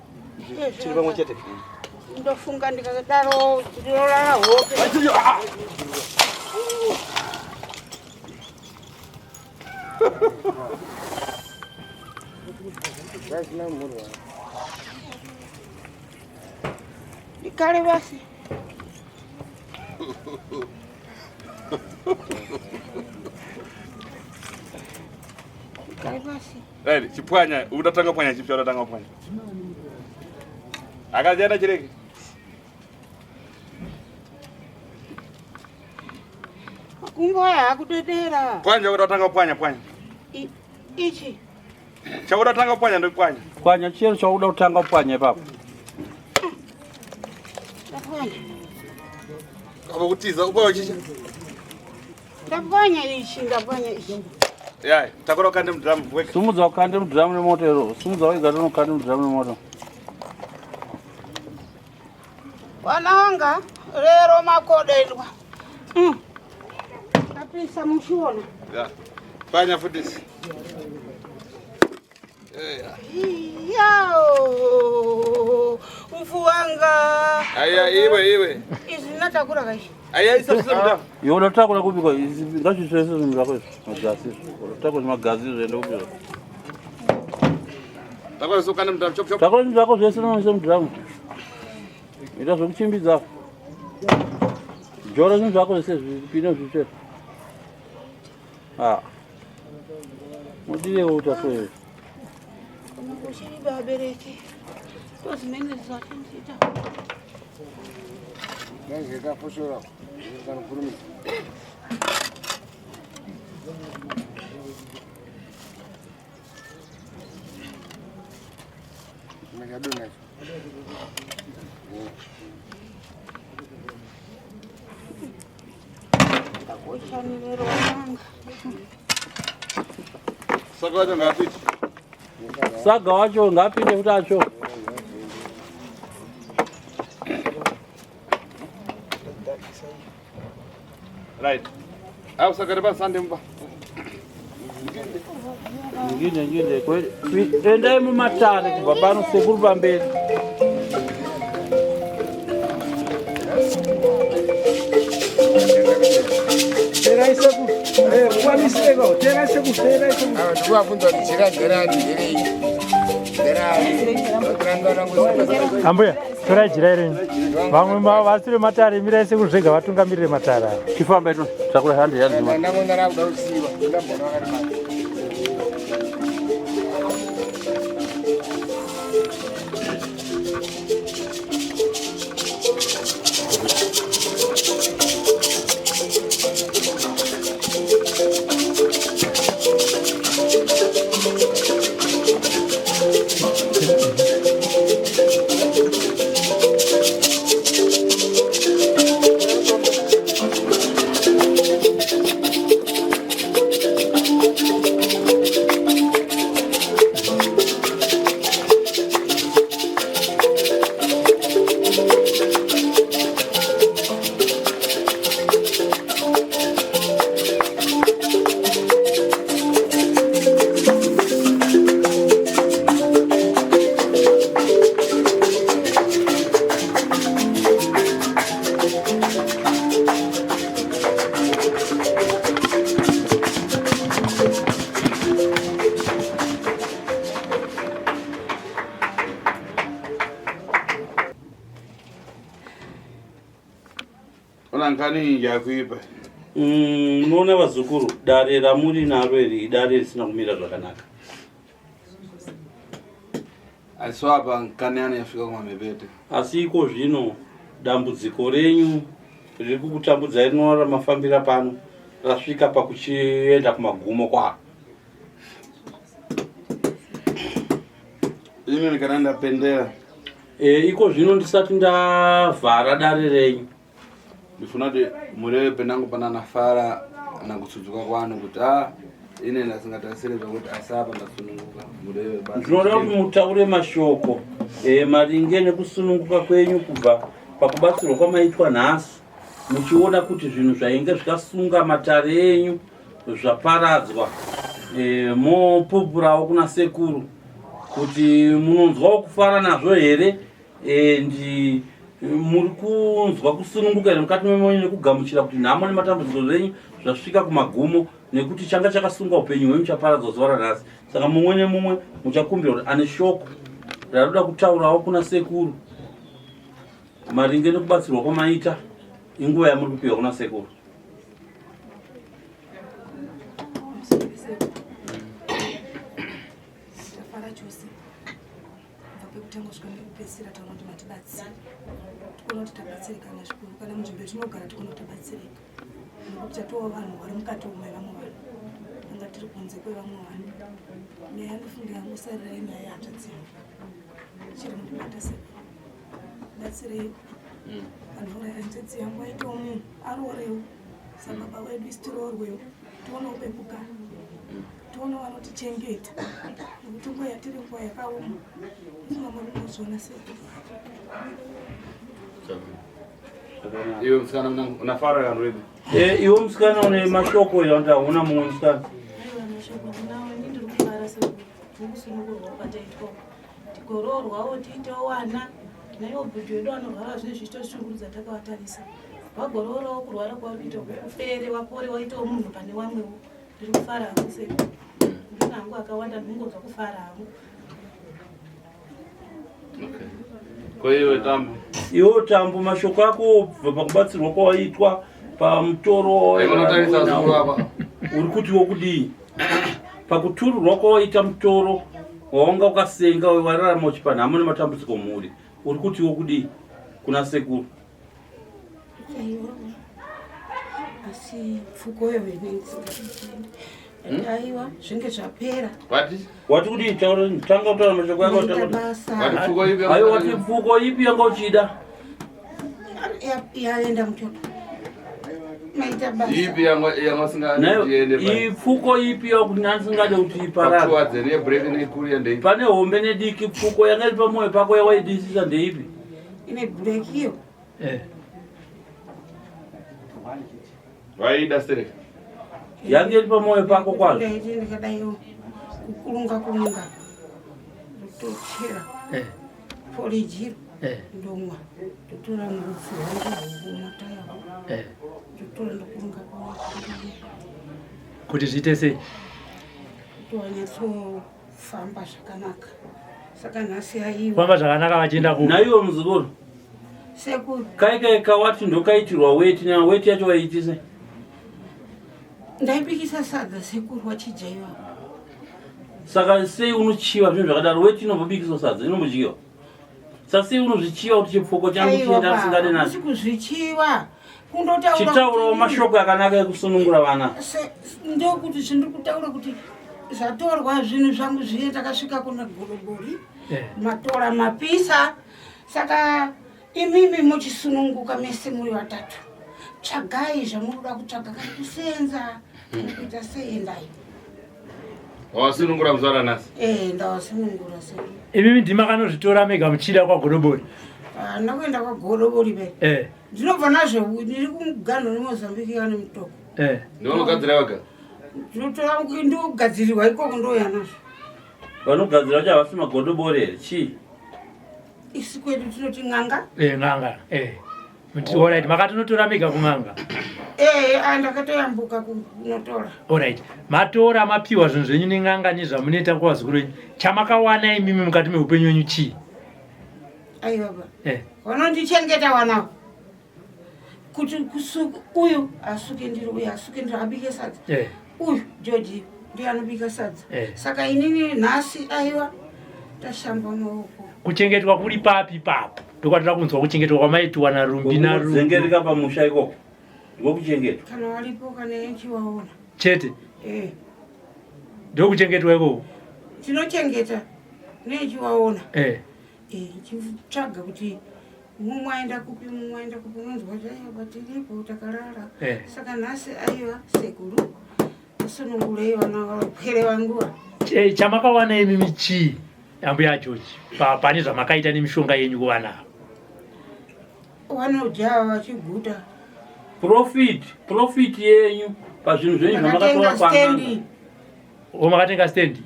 [SPEAKER 3] Ndofunga ndikadaro ndinorara hope. Ndikale basi. Ndikale basi.
[SPEAKER 1] Right, chipwanya, udatanga pwanya chipya udatanga pwanya. Akazienda chireke.
[SPEAKER 3] Makumbo aya akudedera.
[SPEAKER 1] Pwanya udatanga pwanya pwanya.
[SPEAKER 3] Ichi.
[SPEAKER 1] Chaudatanga pwanya ndopwanya.
[SPEAKER 2] Pwanya chero chauda kutanga kupwanya ipapo.
[SPEAKER 3] Ndapwanya.
[SPEAKER 1] Kava kutiza upayo chicha.
[SPEAKER 3] Ndapwanya ichi, ndapwanya ichi.
[SPEAKER 1] Yai, takura ukande mudhiramu weka.
[SPEAKER 2] Simudza ukande mudhiramu nemoto iro. Simudza wega rinokande mudhiramu nemoto.
[SPEAKER 3] Vana vanga rero makodendwa. Tapisa muchiona.
[SPEAKER 1] Ya. Pwanya futisi.
[SPEAKER 3] Yao. Ufu wanga.
[SPEAKER 1] Aya iwe iwe.
[SPEAKER 3] Izvi natakura kaishi.
[SPEAKER 1] Aya isa fisa mudhiramu.
[SPEAKER 2] Iwe unotakura kupiko ngazvitsvese zvinhu zvako izvi magasi izvi. Unotakura zvimagazi izvi ende kupiko.
[SPEAKER 1] Takura isa ukande mudhiramu chop chop.
[SPEAKER 2] Takura zvinhu zvako zvese unoise mudhiramu. Ita zvekuchimbidza. Jora zvinhu zvako zvese zvipine zvitsve. Ah. Mudirewo utaswe.
[SPEAKER 3] Uchiri vabereki ndozvimene zvatinoita.
[SPEAKER 6] Ndazvikafoshora kanokurumidza.
[SPEAKER 1] Saka wacho ngaapinde.
[SPEAKER 2] Saga wacho ngaapinde kuti acho.
[SPEAKER 1] Right. Apo saka ripa sande mba.
[SPEAKER 2] Nginde nginde endai mumatare kubva pano sekuru pamberi.
[SPEAKER 8] Terai sekuru. Eh, kwamiseko, terai sekuru, terai sekuru.
[SPEAKER 6] Ah, ndikuvabvunza kuti jira nderani nderei. Nderani.
[SPEAKER 4] Ambuya, torai jira renyu. Vamwe vasiri matare mirai sekuru zvega vatungamirire matare aya.
[SPEAKER 2] Chifamba ito, takura hande hande.
[SPEAKER 6] Ndangona rakuda kusiiwa. Ndambona vakati
[SPEAKER 1] Ona nkani yakuipa.
[SPEAKER 2] Munoona vazukuru, dare ramuri naro iri idare risina kumira zvakanaka.
[SPEAKER 1] Asi apa nkani yani yasvika kumamhepete.
[SPEAKER 2] Asi iko zvino dambudziko renyu riri kukutambudzai rinova ramafambira pano rasvika pakuchienda kumagumo kwaro.
[SPEAKER 1] Imi kana ndapendera.
[SPEAKER 2] E, iko zvino ndisati ndavhara dare renyu.
[SPEAKER 1] Ndifuna kuti mureve penangu pana nafara nakutsudzwa kwanu kuti a ine ndasingatarisire zvakuti asi apa ndasununguka mureve basi.
[SPEAKER 2] Ndinoda kuti mutaure mashoko e, maringe nekusununguka kwenyu kubva pakubatsirwa kwamaitwa nhasi muchiona kuti zvinhu zvainge zvikasunga matare enyu zvaparadzwa e, mopupurawo kuna sekuru kuti munonzwawo kufara nazvo here and muri kunzwa kusununguka here mukati memoyo nekugamuchira kuti nhamo nematambudziko zvenyu zvasvika kumagumo nekuti changa chakasunga upenyu hwenyu chaparadzwa zuva ranhasi saka mumwe nemumwe muchakumbira kuti ane shoko raroda kutaurawo kuna sekuru maringe nekubatsirwa kwamaita inguva yamuri kupiwa kuna sekuru.
[SPEAKER 10] Tafara chose kubva pekutanga kusvika nekupedzisira taona kuti matibatsira tikuona kuti tabatsirikana zvikuru kana munzvimbo yatinogara tikuona kuti tabatsirika nekuti tatova vanhu vari mukati umo vamwe vanhu anga tiri kunze kwevamwe vanhu nyaya yandofunga yangosarira inyaya yehanzvadzi yangu chiri mundibata sekuru batsirei vanhu vauraya hanzvadzi yangu aitewo munhu aroorewo sababa wedu isi tiroorwewo tionewo pekugara tionewo vanotichengeta nekuti nguva yatiri nguva yakaoma ifunga muri munozviona sei.
[SPEAKER 1] Iwe musikana unafara kana uripi?
[SPEAKER 2] Eh, iwe musikana une mashoko here kuti hauna mumwe musikana?
[SPEAKER 10] Aiwa mashoko ndinawo ini ndiri kufara sekusunungurwa kwataitwa tigoroorwawo tiitewo wana naiwo bhudhi wedu anorwara zvine zvichitoshungurudza takavatarisa vagoroorawo kurwara kwavari kuita kupere vapore waitewo munhu pane wamwewo ndiri kufara hangu se ndina hangu akawanda ndinongonzwa kufara hangu.
[SPEAKER 1] Okay. Ko iwe Tambu?
[SPEAKER 2] Iwe Tambu mashoko ako obva pakubatsirwa kwawaitwa pamutoro
[SPEAKER 1] Unotarisa zukuru apa.
[SPEAKER 2] Uri kutiwo kudii pakutururwa kwawaita mutoro wawanga ukasenga wararama uchipa nhamo nematambudziko mhuri? Uri kutiwo kudii kuna sekuru?
[SPEAKER 3] Asi pfukoyo aiwa zvinge zvapera.
[SPEAKER 2] Wati kudii? Taura, tanga kutaura mashoko yako. Aiwa, wati pfuko ipi yanga uchida?
[SPEAKER 3] Yaenda muchoto. Maita basa.
[SPEAKER 1] Ipi yanga
[SPEAKER 2] Ipfuko ipi yakuti ndandisingade kuti iparare? Pane hombe nediki, pfuko yanga iri pamwoyo pako yawaidisisa ndeipi?
[SPEAKER 3] Ine black iyo.
[SPEAKER 1] Vaida sere.
[SPEAKER 2] Yange iri pamwoyo pako kwazvo.
[SPEAKER 3] Ndaiti ndikadaiwo kukurunga kurunga. Ndotochera. Porijiro. Ndomwa. Ndotora murutsi wangu womataya. Ndotora ndokurunga kurunga.
[SPEAKER 4] Kuti zviite sei?
[SPEAKER 3] Kuti wanyatsofamba zvakanaka. Saka nhasi aiwa.
[SPEAKER 4] Famba zvakanaka vachienda ku.
[SPEAKER 2] Naiwe muzukuru.
[SPEAKER 3] Sekuru.
[SPEAKER 2] Kai kai kawati ndokaitirwa weti na weti yacho waiitise?
[SPEAKER 3] Ndaibikisa sadza sekuru wachijaiwa.
[SPEAKER 2] Saka sei unochiva zvinhu zvakadaro? Weti inombobikiswa sadza inombodyiwa. Saka sei unozvichiva kuti chipfoko changu chienda ndisingade nacho?
[SPEAKER 3] Hakusi kuzvichiva. Kundotaura.
[SPEAKER 2] Chitaurawo mashoko akanaka ekusunungura vana.
[SPEAKER 3] Ndokuti zvindiri kutaura kuti zvatorwa zvinhu zvangu zviye takasvika kuna Godobori. Matora mapisa. Saka imimi muchisununguka mese muri vatatu. Tsvagai zvamunoda kutsvaga kana kusenza kana kuita sei endai.
[SPEAKER 1] Wasunungura muzvara nhasi?
[SPEAKER 3] Eh, ndawasunungura sekuru.
[SPEAKER 4] Imimi ndimi makanozvitora mega muchida kwaGodobori?
[SPEAKER 3] Handina kuenda kwaGodobori be. Ndinobva nazvo ndiri kumuganho reMozambique yane mutoko.
[SPEAKER 1] Ndinogadzira wega?
[SPEAKER 3] Ndinotora ndogadzirirwa ikoko ndouya nazvo.
[SPEAKER 2] Vanogadzira vacho havasi magodobori here? Chii?
[SPEAKER 3] Isu kwedu tinoti n'anga.
[SPEAKER 4] N'anga. Alright, makatonotora mega kun'anga?
[SPEAKER 3] Eh, ndakatoyambuka kunotora.
[SPEAKER 4] Alright. Matora mapiwa zvinhu zvenyu nen'anga nezvamunoita kuvazukuru venyu. Chamakawana imimi mukati meupenyu wenyu chii?
[SPEAKER 3] Aiwa ba. Vanondichengeta wanawo. Kuti kusuka uyu asuke ndiro uyu asuke ndiro abike sadza. Uyu George ndiye anobika sadza. Saka inini nhasi aiwa tashamba maoko.
[SPEAKER 4] Kuchengetwa kuri papi papo? Ndokwatoda kunzwa kuchengetwa kwamaitiwa naRumbi naRumbi.
[SPEAKER 2] Zengereka pamusha ikoko. Ndokuchengetwa.
[SPEAKER 3] Kana waripo kana yechiwaona.
[SPEAKER 4] Chete. Ndokuchengetwa ikoko.
[SPEAKER 3] Tinochengeta nechiwaona. Chitsvaga kuti mumwe aenda kupi mumwe aenda kupi unonzwa kuti aiwa tiripo takarara. Saka nhasi aiwa sekuru asunungurei vana vapwere vanguva.
[SPEAKER 4] Chamakawana imimi chii ambuya George pane zvamakaita nemishonga yenyu kuvana ava?
[SPEAKER 3] Vanodya vachiguta.
[SPEAKER 2] Profit yenyu pazvinhu zvenyu zvamakatora kwan'anga.
[SPEAKER 4] O makatenga stand?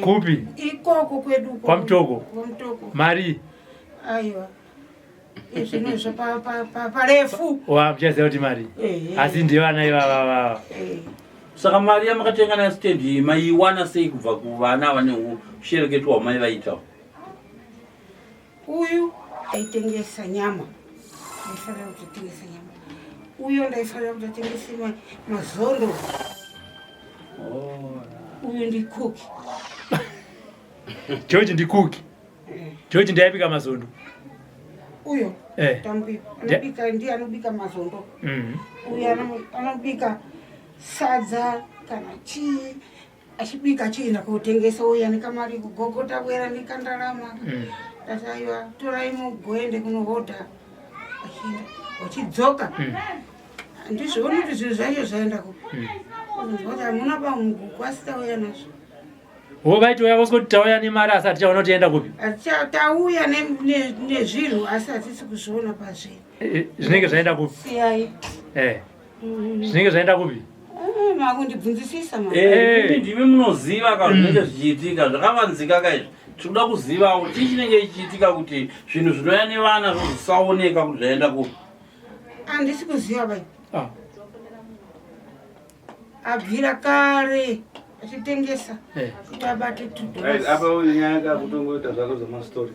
[SPEAKER 4] Kupi?
[SPEAKER 3] Ikoko kwedu.
[SPEAKER 4] KwaMutoko.
[SPEAKER 3] KwaMutoko.
[SPEAKER 4] Mari?
[SPEAKER 3] Aiwa. Zvinozvo parefu.
[SPEAKER 4] Wa muchaziva kuti mari. Asi ndivana ivava vava.
[SPEAKER 2] Saka mari yamakatenga nayo stand iyi maiwana sei kubva kuvana vane ushereketwa hwamai vaita?
[SPEAKER 3] Uyu aitengesa nyama. Ndaifanira kuti atengese nyama. Uyo ndaifanira kuti atengese mazondo. Uyu ndi cookie.
[SPEAKER 4] George ndi cookie. George ndiye aibika mazondo.
[SPEAKER 3] Uyo tambi anobika ndiye anobika mazondo. Uyo anobika sadza kana chii achibika achienda kotengesa uya nekamari kugogota bwera nekandalama. Ndati aiwa torai mugoende kunohodha achienda wachidzoka. Handizvioni kuti zvinhu zvacho zvaenda kupi. Unonzwa kuti hamuna pamugugu asi tauya nazvo.
[SPEAKER 4] Wo vaitouya vose kuti tauya nemari asi hatichaona kuti yaenda kupi.
[SPEAKER 3] Tauya nezvinhu asi hatisi kuzviona pazvinhu.
[SPEAKER 4] Zvinenge zvaenda kupi?
[SPEAKER 3] Siyai.
[SPEAKER 4] Zvinenge zvaenda kupi?
[SPEAKER 3] Makundibvunzisisa ma.
[SPEAKER 2] Imi ndimi munoziva ka zvinenge zvichiitika zvakavanzika ka izvi. Tinoda kuzivawo chii chinenge chichiitika kuti zvinhu zvinouya nevana zvozosaoneka kuti zvaenda kupi.
[SPEAKER 3] Handisi kuziva bai. Abvira kare achitengesa kuti abate
[SPEAKER 9] Right, apa uyu nyaya yake akutongoita zvako zvemastori.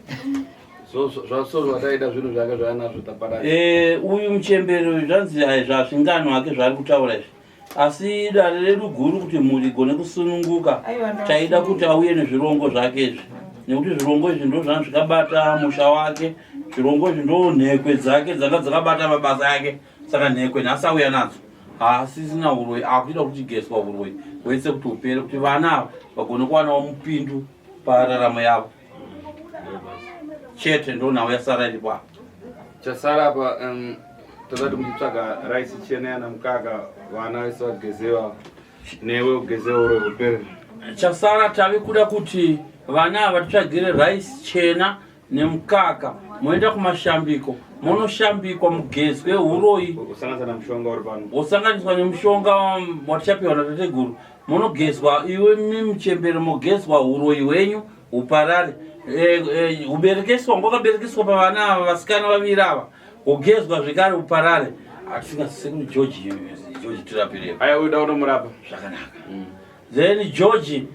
[SPEAKER 9] Zvasoro wataita zvinhu zvake zvaanazvo taparara.
[SPEAKER 2] Uyu muchembere uyu zvanzi zvazvingano hake zvaari kutaura izvi. Asi dare redu guru kuti mhuri igone kusununguka, taida kuti auye nezvirongo zvake izvi, nekuti zvirongo izvi ndo zvanga zvikabata musha wake. Zvirongo izvi ndo nhekwe dzake dzanga dzakabata mabasa ake. Saka nhekwe nhasi auya nadzo, haasisina uroyi, akuchida kuti chigeswa uroyi hwese kuti upere, kuti vana ava vagone kuwanawo mupindu pararamo yavo chete. Ndo nhau yasara iripo apa.
[SPEAKER 9] Chasara apa tazati muchitsvaga rice chena yana mukaka, vana vese vagezewa, newe ugezewa, uroyi hupere.
[SPEAKER 2] Chasara tave kuda kuti vana ava titsvagire rice chena nemukaka, moenda kumashambiko, monoshambikwa, mugezwe uroyi.
[SPEAKER 9] Usanganisa nemushonga uri pano.
[SPEAKER 2] Wosanganiswa nemushonga watichapiwa natateguru, monogezwa. Iwe mimuchembere, mogezwa uroyi hwenyu huparare. Huberekeswa ngwakaberekeswa pavana ava vasikana vaviri ava, hugezwa zvekare huparare. Hatisingasise kuti George, George tirapire.
[SPEAKER 9] Aya, uda unomurapa.
[SPEAKER 2] Zvakanaka. Then George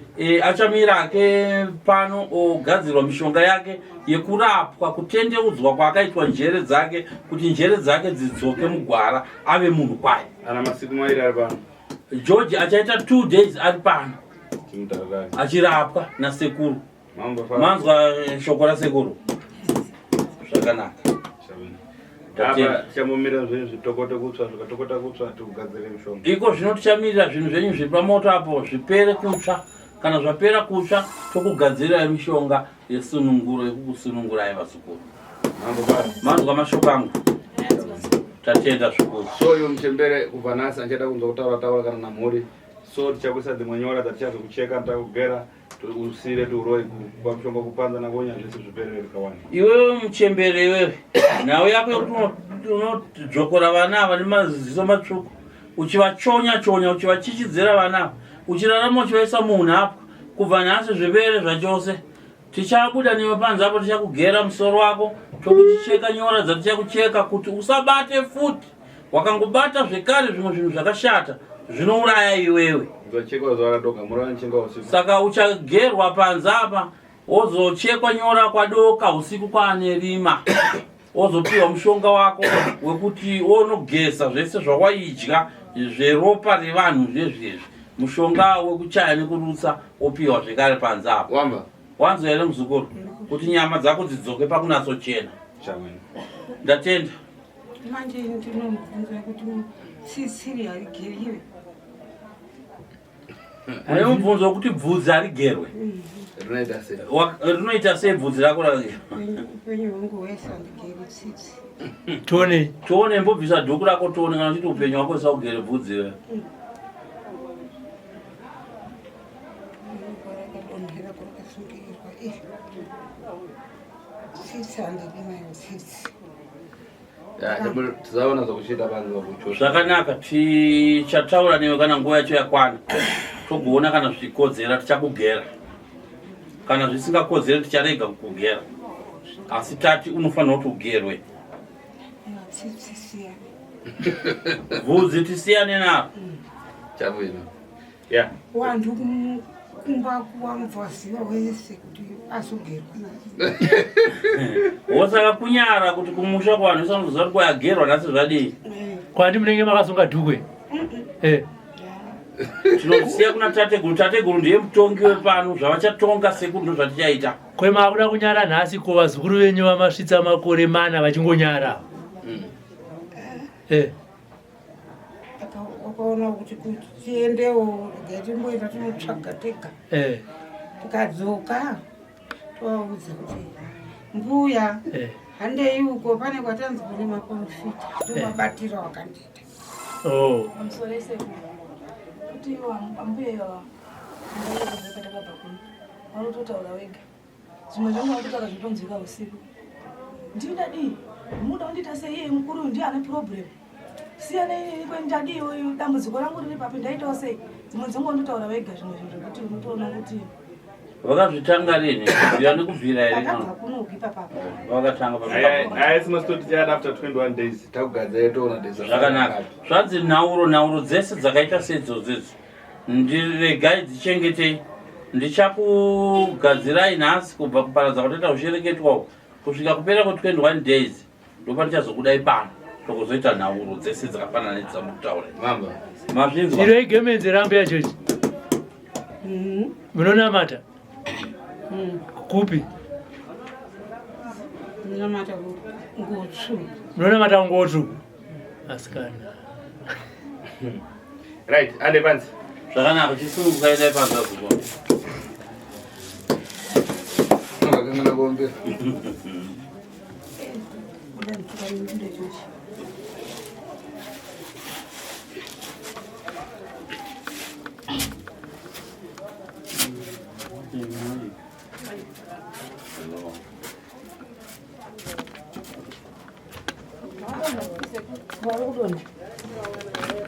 [SPEAKER 2] achamira ake pano, ogadzirwa mishonga yake yekurapwa kutendeudzwa kwaakaitwa njere dzake, kuti njere dzake dzidzoke mugwara, ave munhu kwaye.
[SPEAKER 9] Ana masiku mairi ari pano.
[SPEAKER 2] George achaita 2 days ari pano
[SPEAKER 9] Chimutararari.
[SPEAKER 2] achirapwa nasekuru.
[SPEAKER 9] Mambo.
[SPEAKER 2] Manzwa shoko rasekuru zvakanaka. Tatenda.
[SPEAKER 9] Apa tichambomira zvenyu zvitokote kutsva, zvikatokota kutsva tikugadzire mishonga.
[SPEAKER 2] Iko zvino tichamirira zvinhu zvenyu zviri pamoto apo zvipere kutsva. Kana zvapera kutsva, tokugadzirirai mishonga yesununguro yekukusunungurai vazukuru.
[SPEAKER 9] Mambo pano.
[SPEAKER 2] Manzwa mashoko angu? Tatenda zvikuru.
[SPEAKER 9] So iwe muchembere, kubva nhasi andichada kunzwa kutaura taura kana namhuri. So tichakuisa dzimwe nyora dzatichazokucheka, takugera usire tiuroyi kupa mushonga kupanza nakonya zvese zviperere kawani.
[SPEAKER 2] Iwewe muchembere, iwewe nhau yako yekuti unodzvokora vana ava nemaziso matsvuku, uchivachonya chonya, uchivachichidzira vana ava, uchirarama uchivaisa muunhapwa, kubva nhasi zvipere zvachose. Tichabuda newe panze apo, tichakugera musoro wako, tokuchicheka nyora dzatichakucheka kuti usabate futi. Wakangobata zvekare zvimwe zvinhu zvakashata, zvinouraya iwewe.
[SPEAKER 9] Dzachekwa zuva radoka, murava nichenga usiku.
[SPEAKER 2] Saka uchagerwa panze apa, wozochekwa nyora kwadoka usiku kwaane rima, wozopiwa mushonga wako wekuti wonogeza zvese zvawaidya zveropa revanhu zvezvezvi, mushonga wekuchaya nekurutsa, wopiwa zvekare panze apa.
[SPEAKER 9] Wamba.
[SPEAKER 2] Wanzwa here muzukuru, kuti nyama dzako dzidzoke pakunatsochena?
[SPEAKER 9] Chamwene.
[SPEAKER 2] Ndatenda.
[SPEAKER 3] Manje ndinomubvunza kuti tsitsiri harigeriwe?
[SPEAKER 2] Une mubvunzo wekuti bvudzi harigerwe?
[SPEAKER 9] Rinoita sei?
[SPEAKER 2] Rinoita sei bvudzi rako?
[SPEAKER 3] Upenyu hwangu hwese handigeri tsitsi.
[SPEAKER 4] Tione.
[SPEAKER 2] Tione, mbobvisa dhuku rako tione kana uchiti upenyu hwako usaugere bvudzi iwe.
[SPEAKER 3] Rakadonhera kwakasungirirwa. Tsitsi handidi nayo tsitsi.
[SPEAKER 9] Tizaona zvokuchiita panze pakucho.
[SPEAKER 2] Zvakanaka, tichataura newe kana nguva yacho yakwana, togoona kana zvichikodzera tichakugera, kana zvisingakodzeri ticharega kukugera, asi tati unofanira kuti ugerwe.
[SPEAKER 3] Tsitsi siyana.
[SPEAKER 2] Bvudzi tisiyane naro.
[SPEAKER 9] Chabwino. Yeah.
[SPEAKER 3] Wantu kumba kuwamvaziva wese kuti azogerwa nasi.
[SPEAKER 2] Wosaka kunyara kuti kumusha kuvanhu isanoziva kuti kwayagerwa nhasi zvadii.
[SPEAKER 4] Kwandi munenge makasunga dhukwe?
[SPEAKER 2] Tinosiya kuna tateguru. Tateguru ndiye mutongi wepano, zvavachatonga sekuru ndo zvatichaita.
[SPEAKER 4] Kwemakuda kunyara nhasi, ko vazukuru venyu vamasvitsa makore mana vachingonyara?
[SPEAKER 3] Wakaona kuti tiendewo, regai timboenda tinotsvaga tega. Tikadzoka tovaudza kuti mbuya, handei uko pane kwatanzi kune maprofita, tomabatira wakandiita.
[SPEAKER 4] Oh.
[SPEAKER 10] Pamusoro esekuru, kuti ivo ambuya ivava patakabva kuno vanototaura wega zvimwe zvangu, vanototaura zvinotonzwika usiku. Ndini ndadii? Muda kundiita sei? Iye mukuru uyu ndiye ane problem, siyanei kwendadii? Uyu dambudziko rangu riri papi? Ndaitawo sei? Dzimwe dzenguva vanototaura wega zvimwe zvinhu zvekuti unotoona kuti
[SPEAKER 2] Vakazvitanga rini? Kubvira nekubvira here?
[SPEAKER 3] Takabva kunoku ipapapa.
[SPEAKER 2] Vakatanga?
[SPEAKER 9] Aya simasitoti tichada after 21 days
[SPEAKER 6] takugadzira, toona days.
[SPEAKER 2] Zvakanaka. Zvanzi nhauro dzese dzakaita seidzodzo idzo, ndiregai dzichengetei. Ndichakugadzirai nhasi kubva kuparadza kwatoita ushereketwa uku kusvika kupera kwe21 days, ndopatichazokudai pano. Tokuzoita nhauro dzese dzakafanana nedzamukutaura. Mazvinzwa?
[SPEAKER 4] Iro igemenzi rambuya George. Munonamata? Kupi?
[SPEAKER 3] Munonamata ngutsvu.
[SPEAKER 4] Munonamata nguo tsvuku? Asikana.
[SPEAKER 1] Right, ande panzi.
[SPEAKER 2] Zvakanaka, chisununguka endai panze azuva.
[SPEAKER 6] Unokakangana kuombera.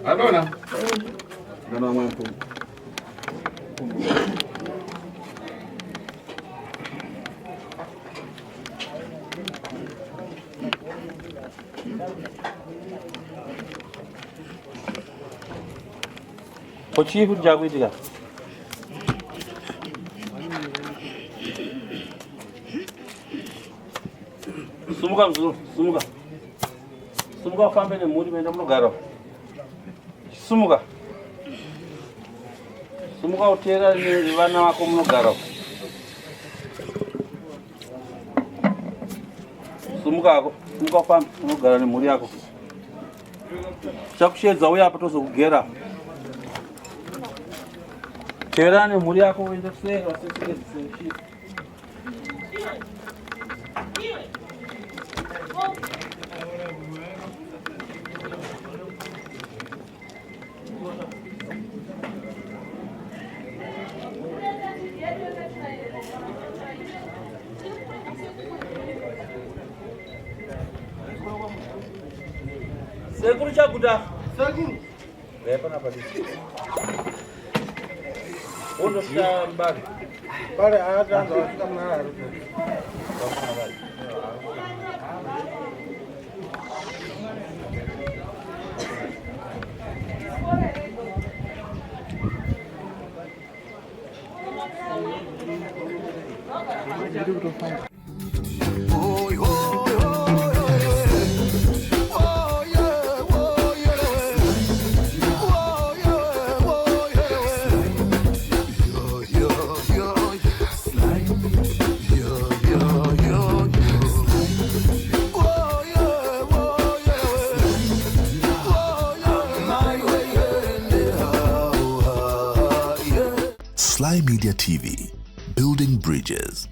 [SPEAKER 1] Adona. Dona mwa mpumu.
[SPEAKER 2] Ko chii futi chakuitika? Sumuka mzukuru, sumuka. Sumuka ufambe nemhuri muende munogara. Sumuka. Sumuka uteera nevana vako munogara. Sumuka hako, sumuka ufambe unogara nemhuri yako. Chakushedza uya apa tozokugera. Teera nemhuri yako uende kuseri waseseke. Sekuru Chaguta.
[SPEAKER 6] Sekuru.
[SPEAKER 2] Uya panapa disi. Wondosvika mbare.
[SPEAKER 8] Mbare haatanza wasvika muna Harare.
[SPEAKER 5] Sly Media TV, building bridges.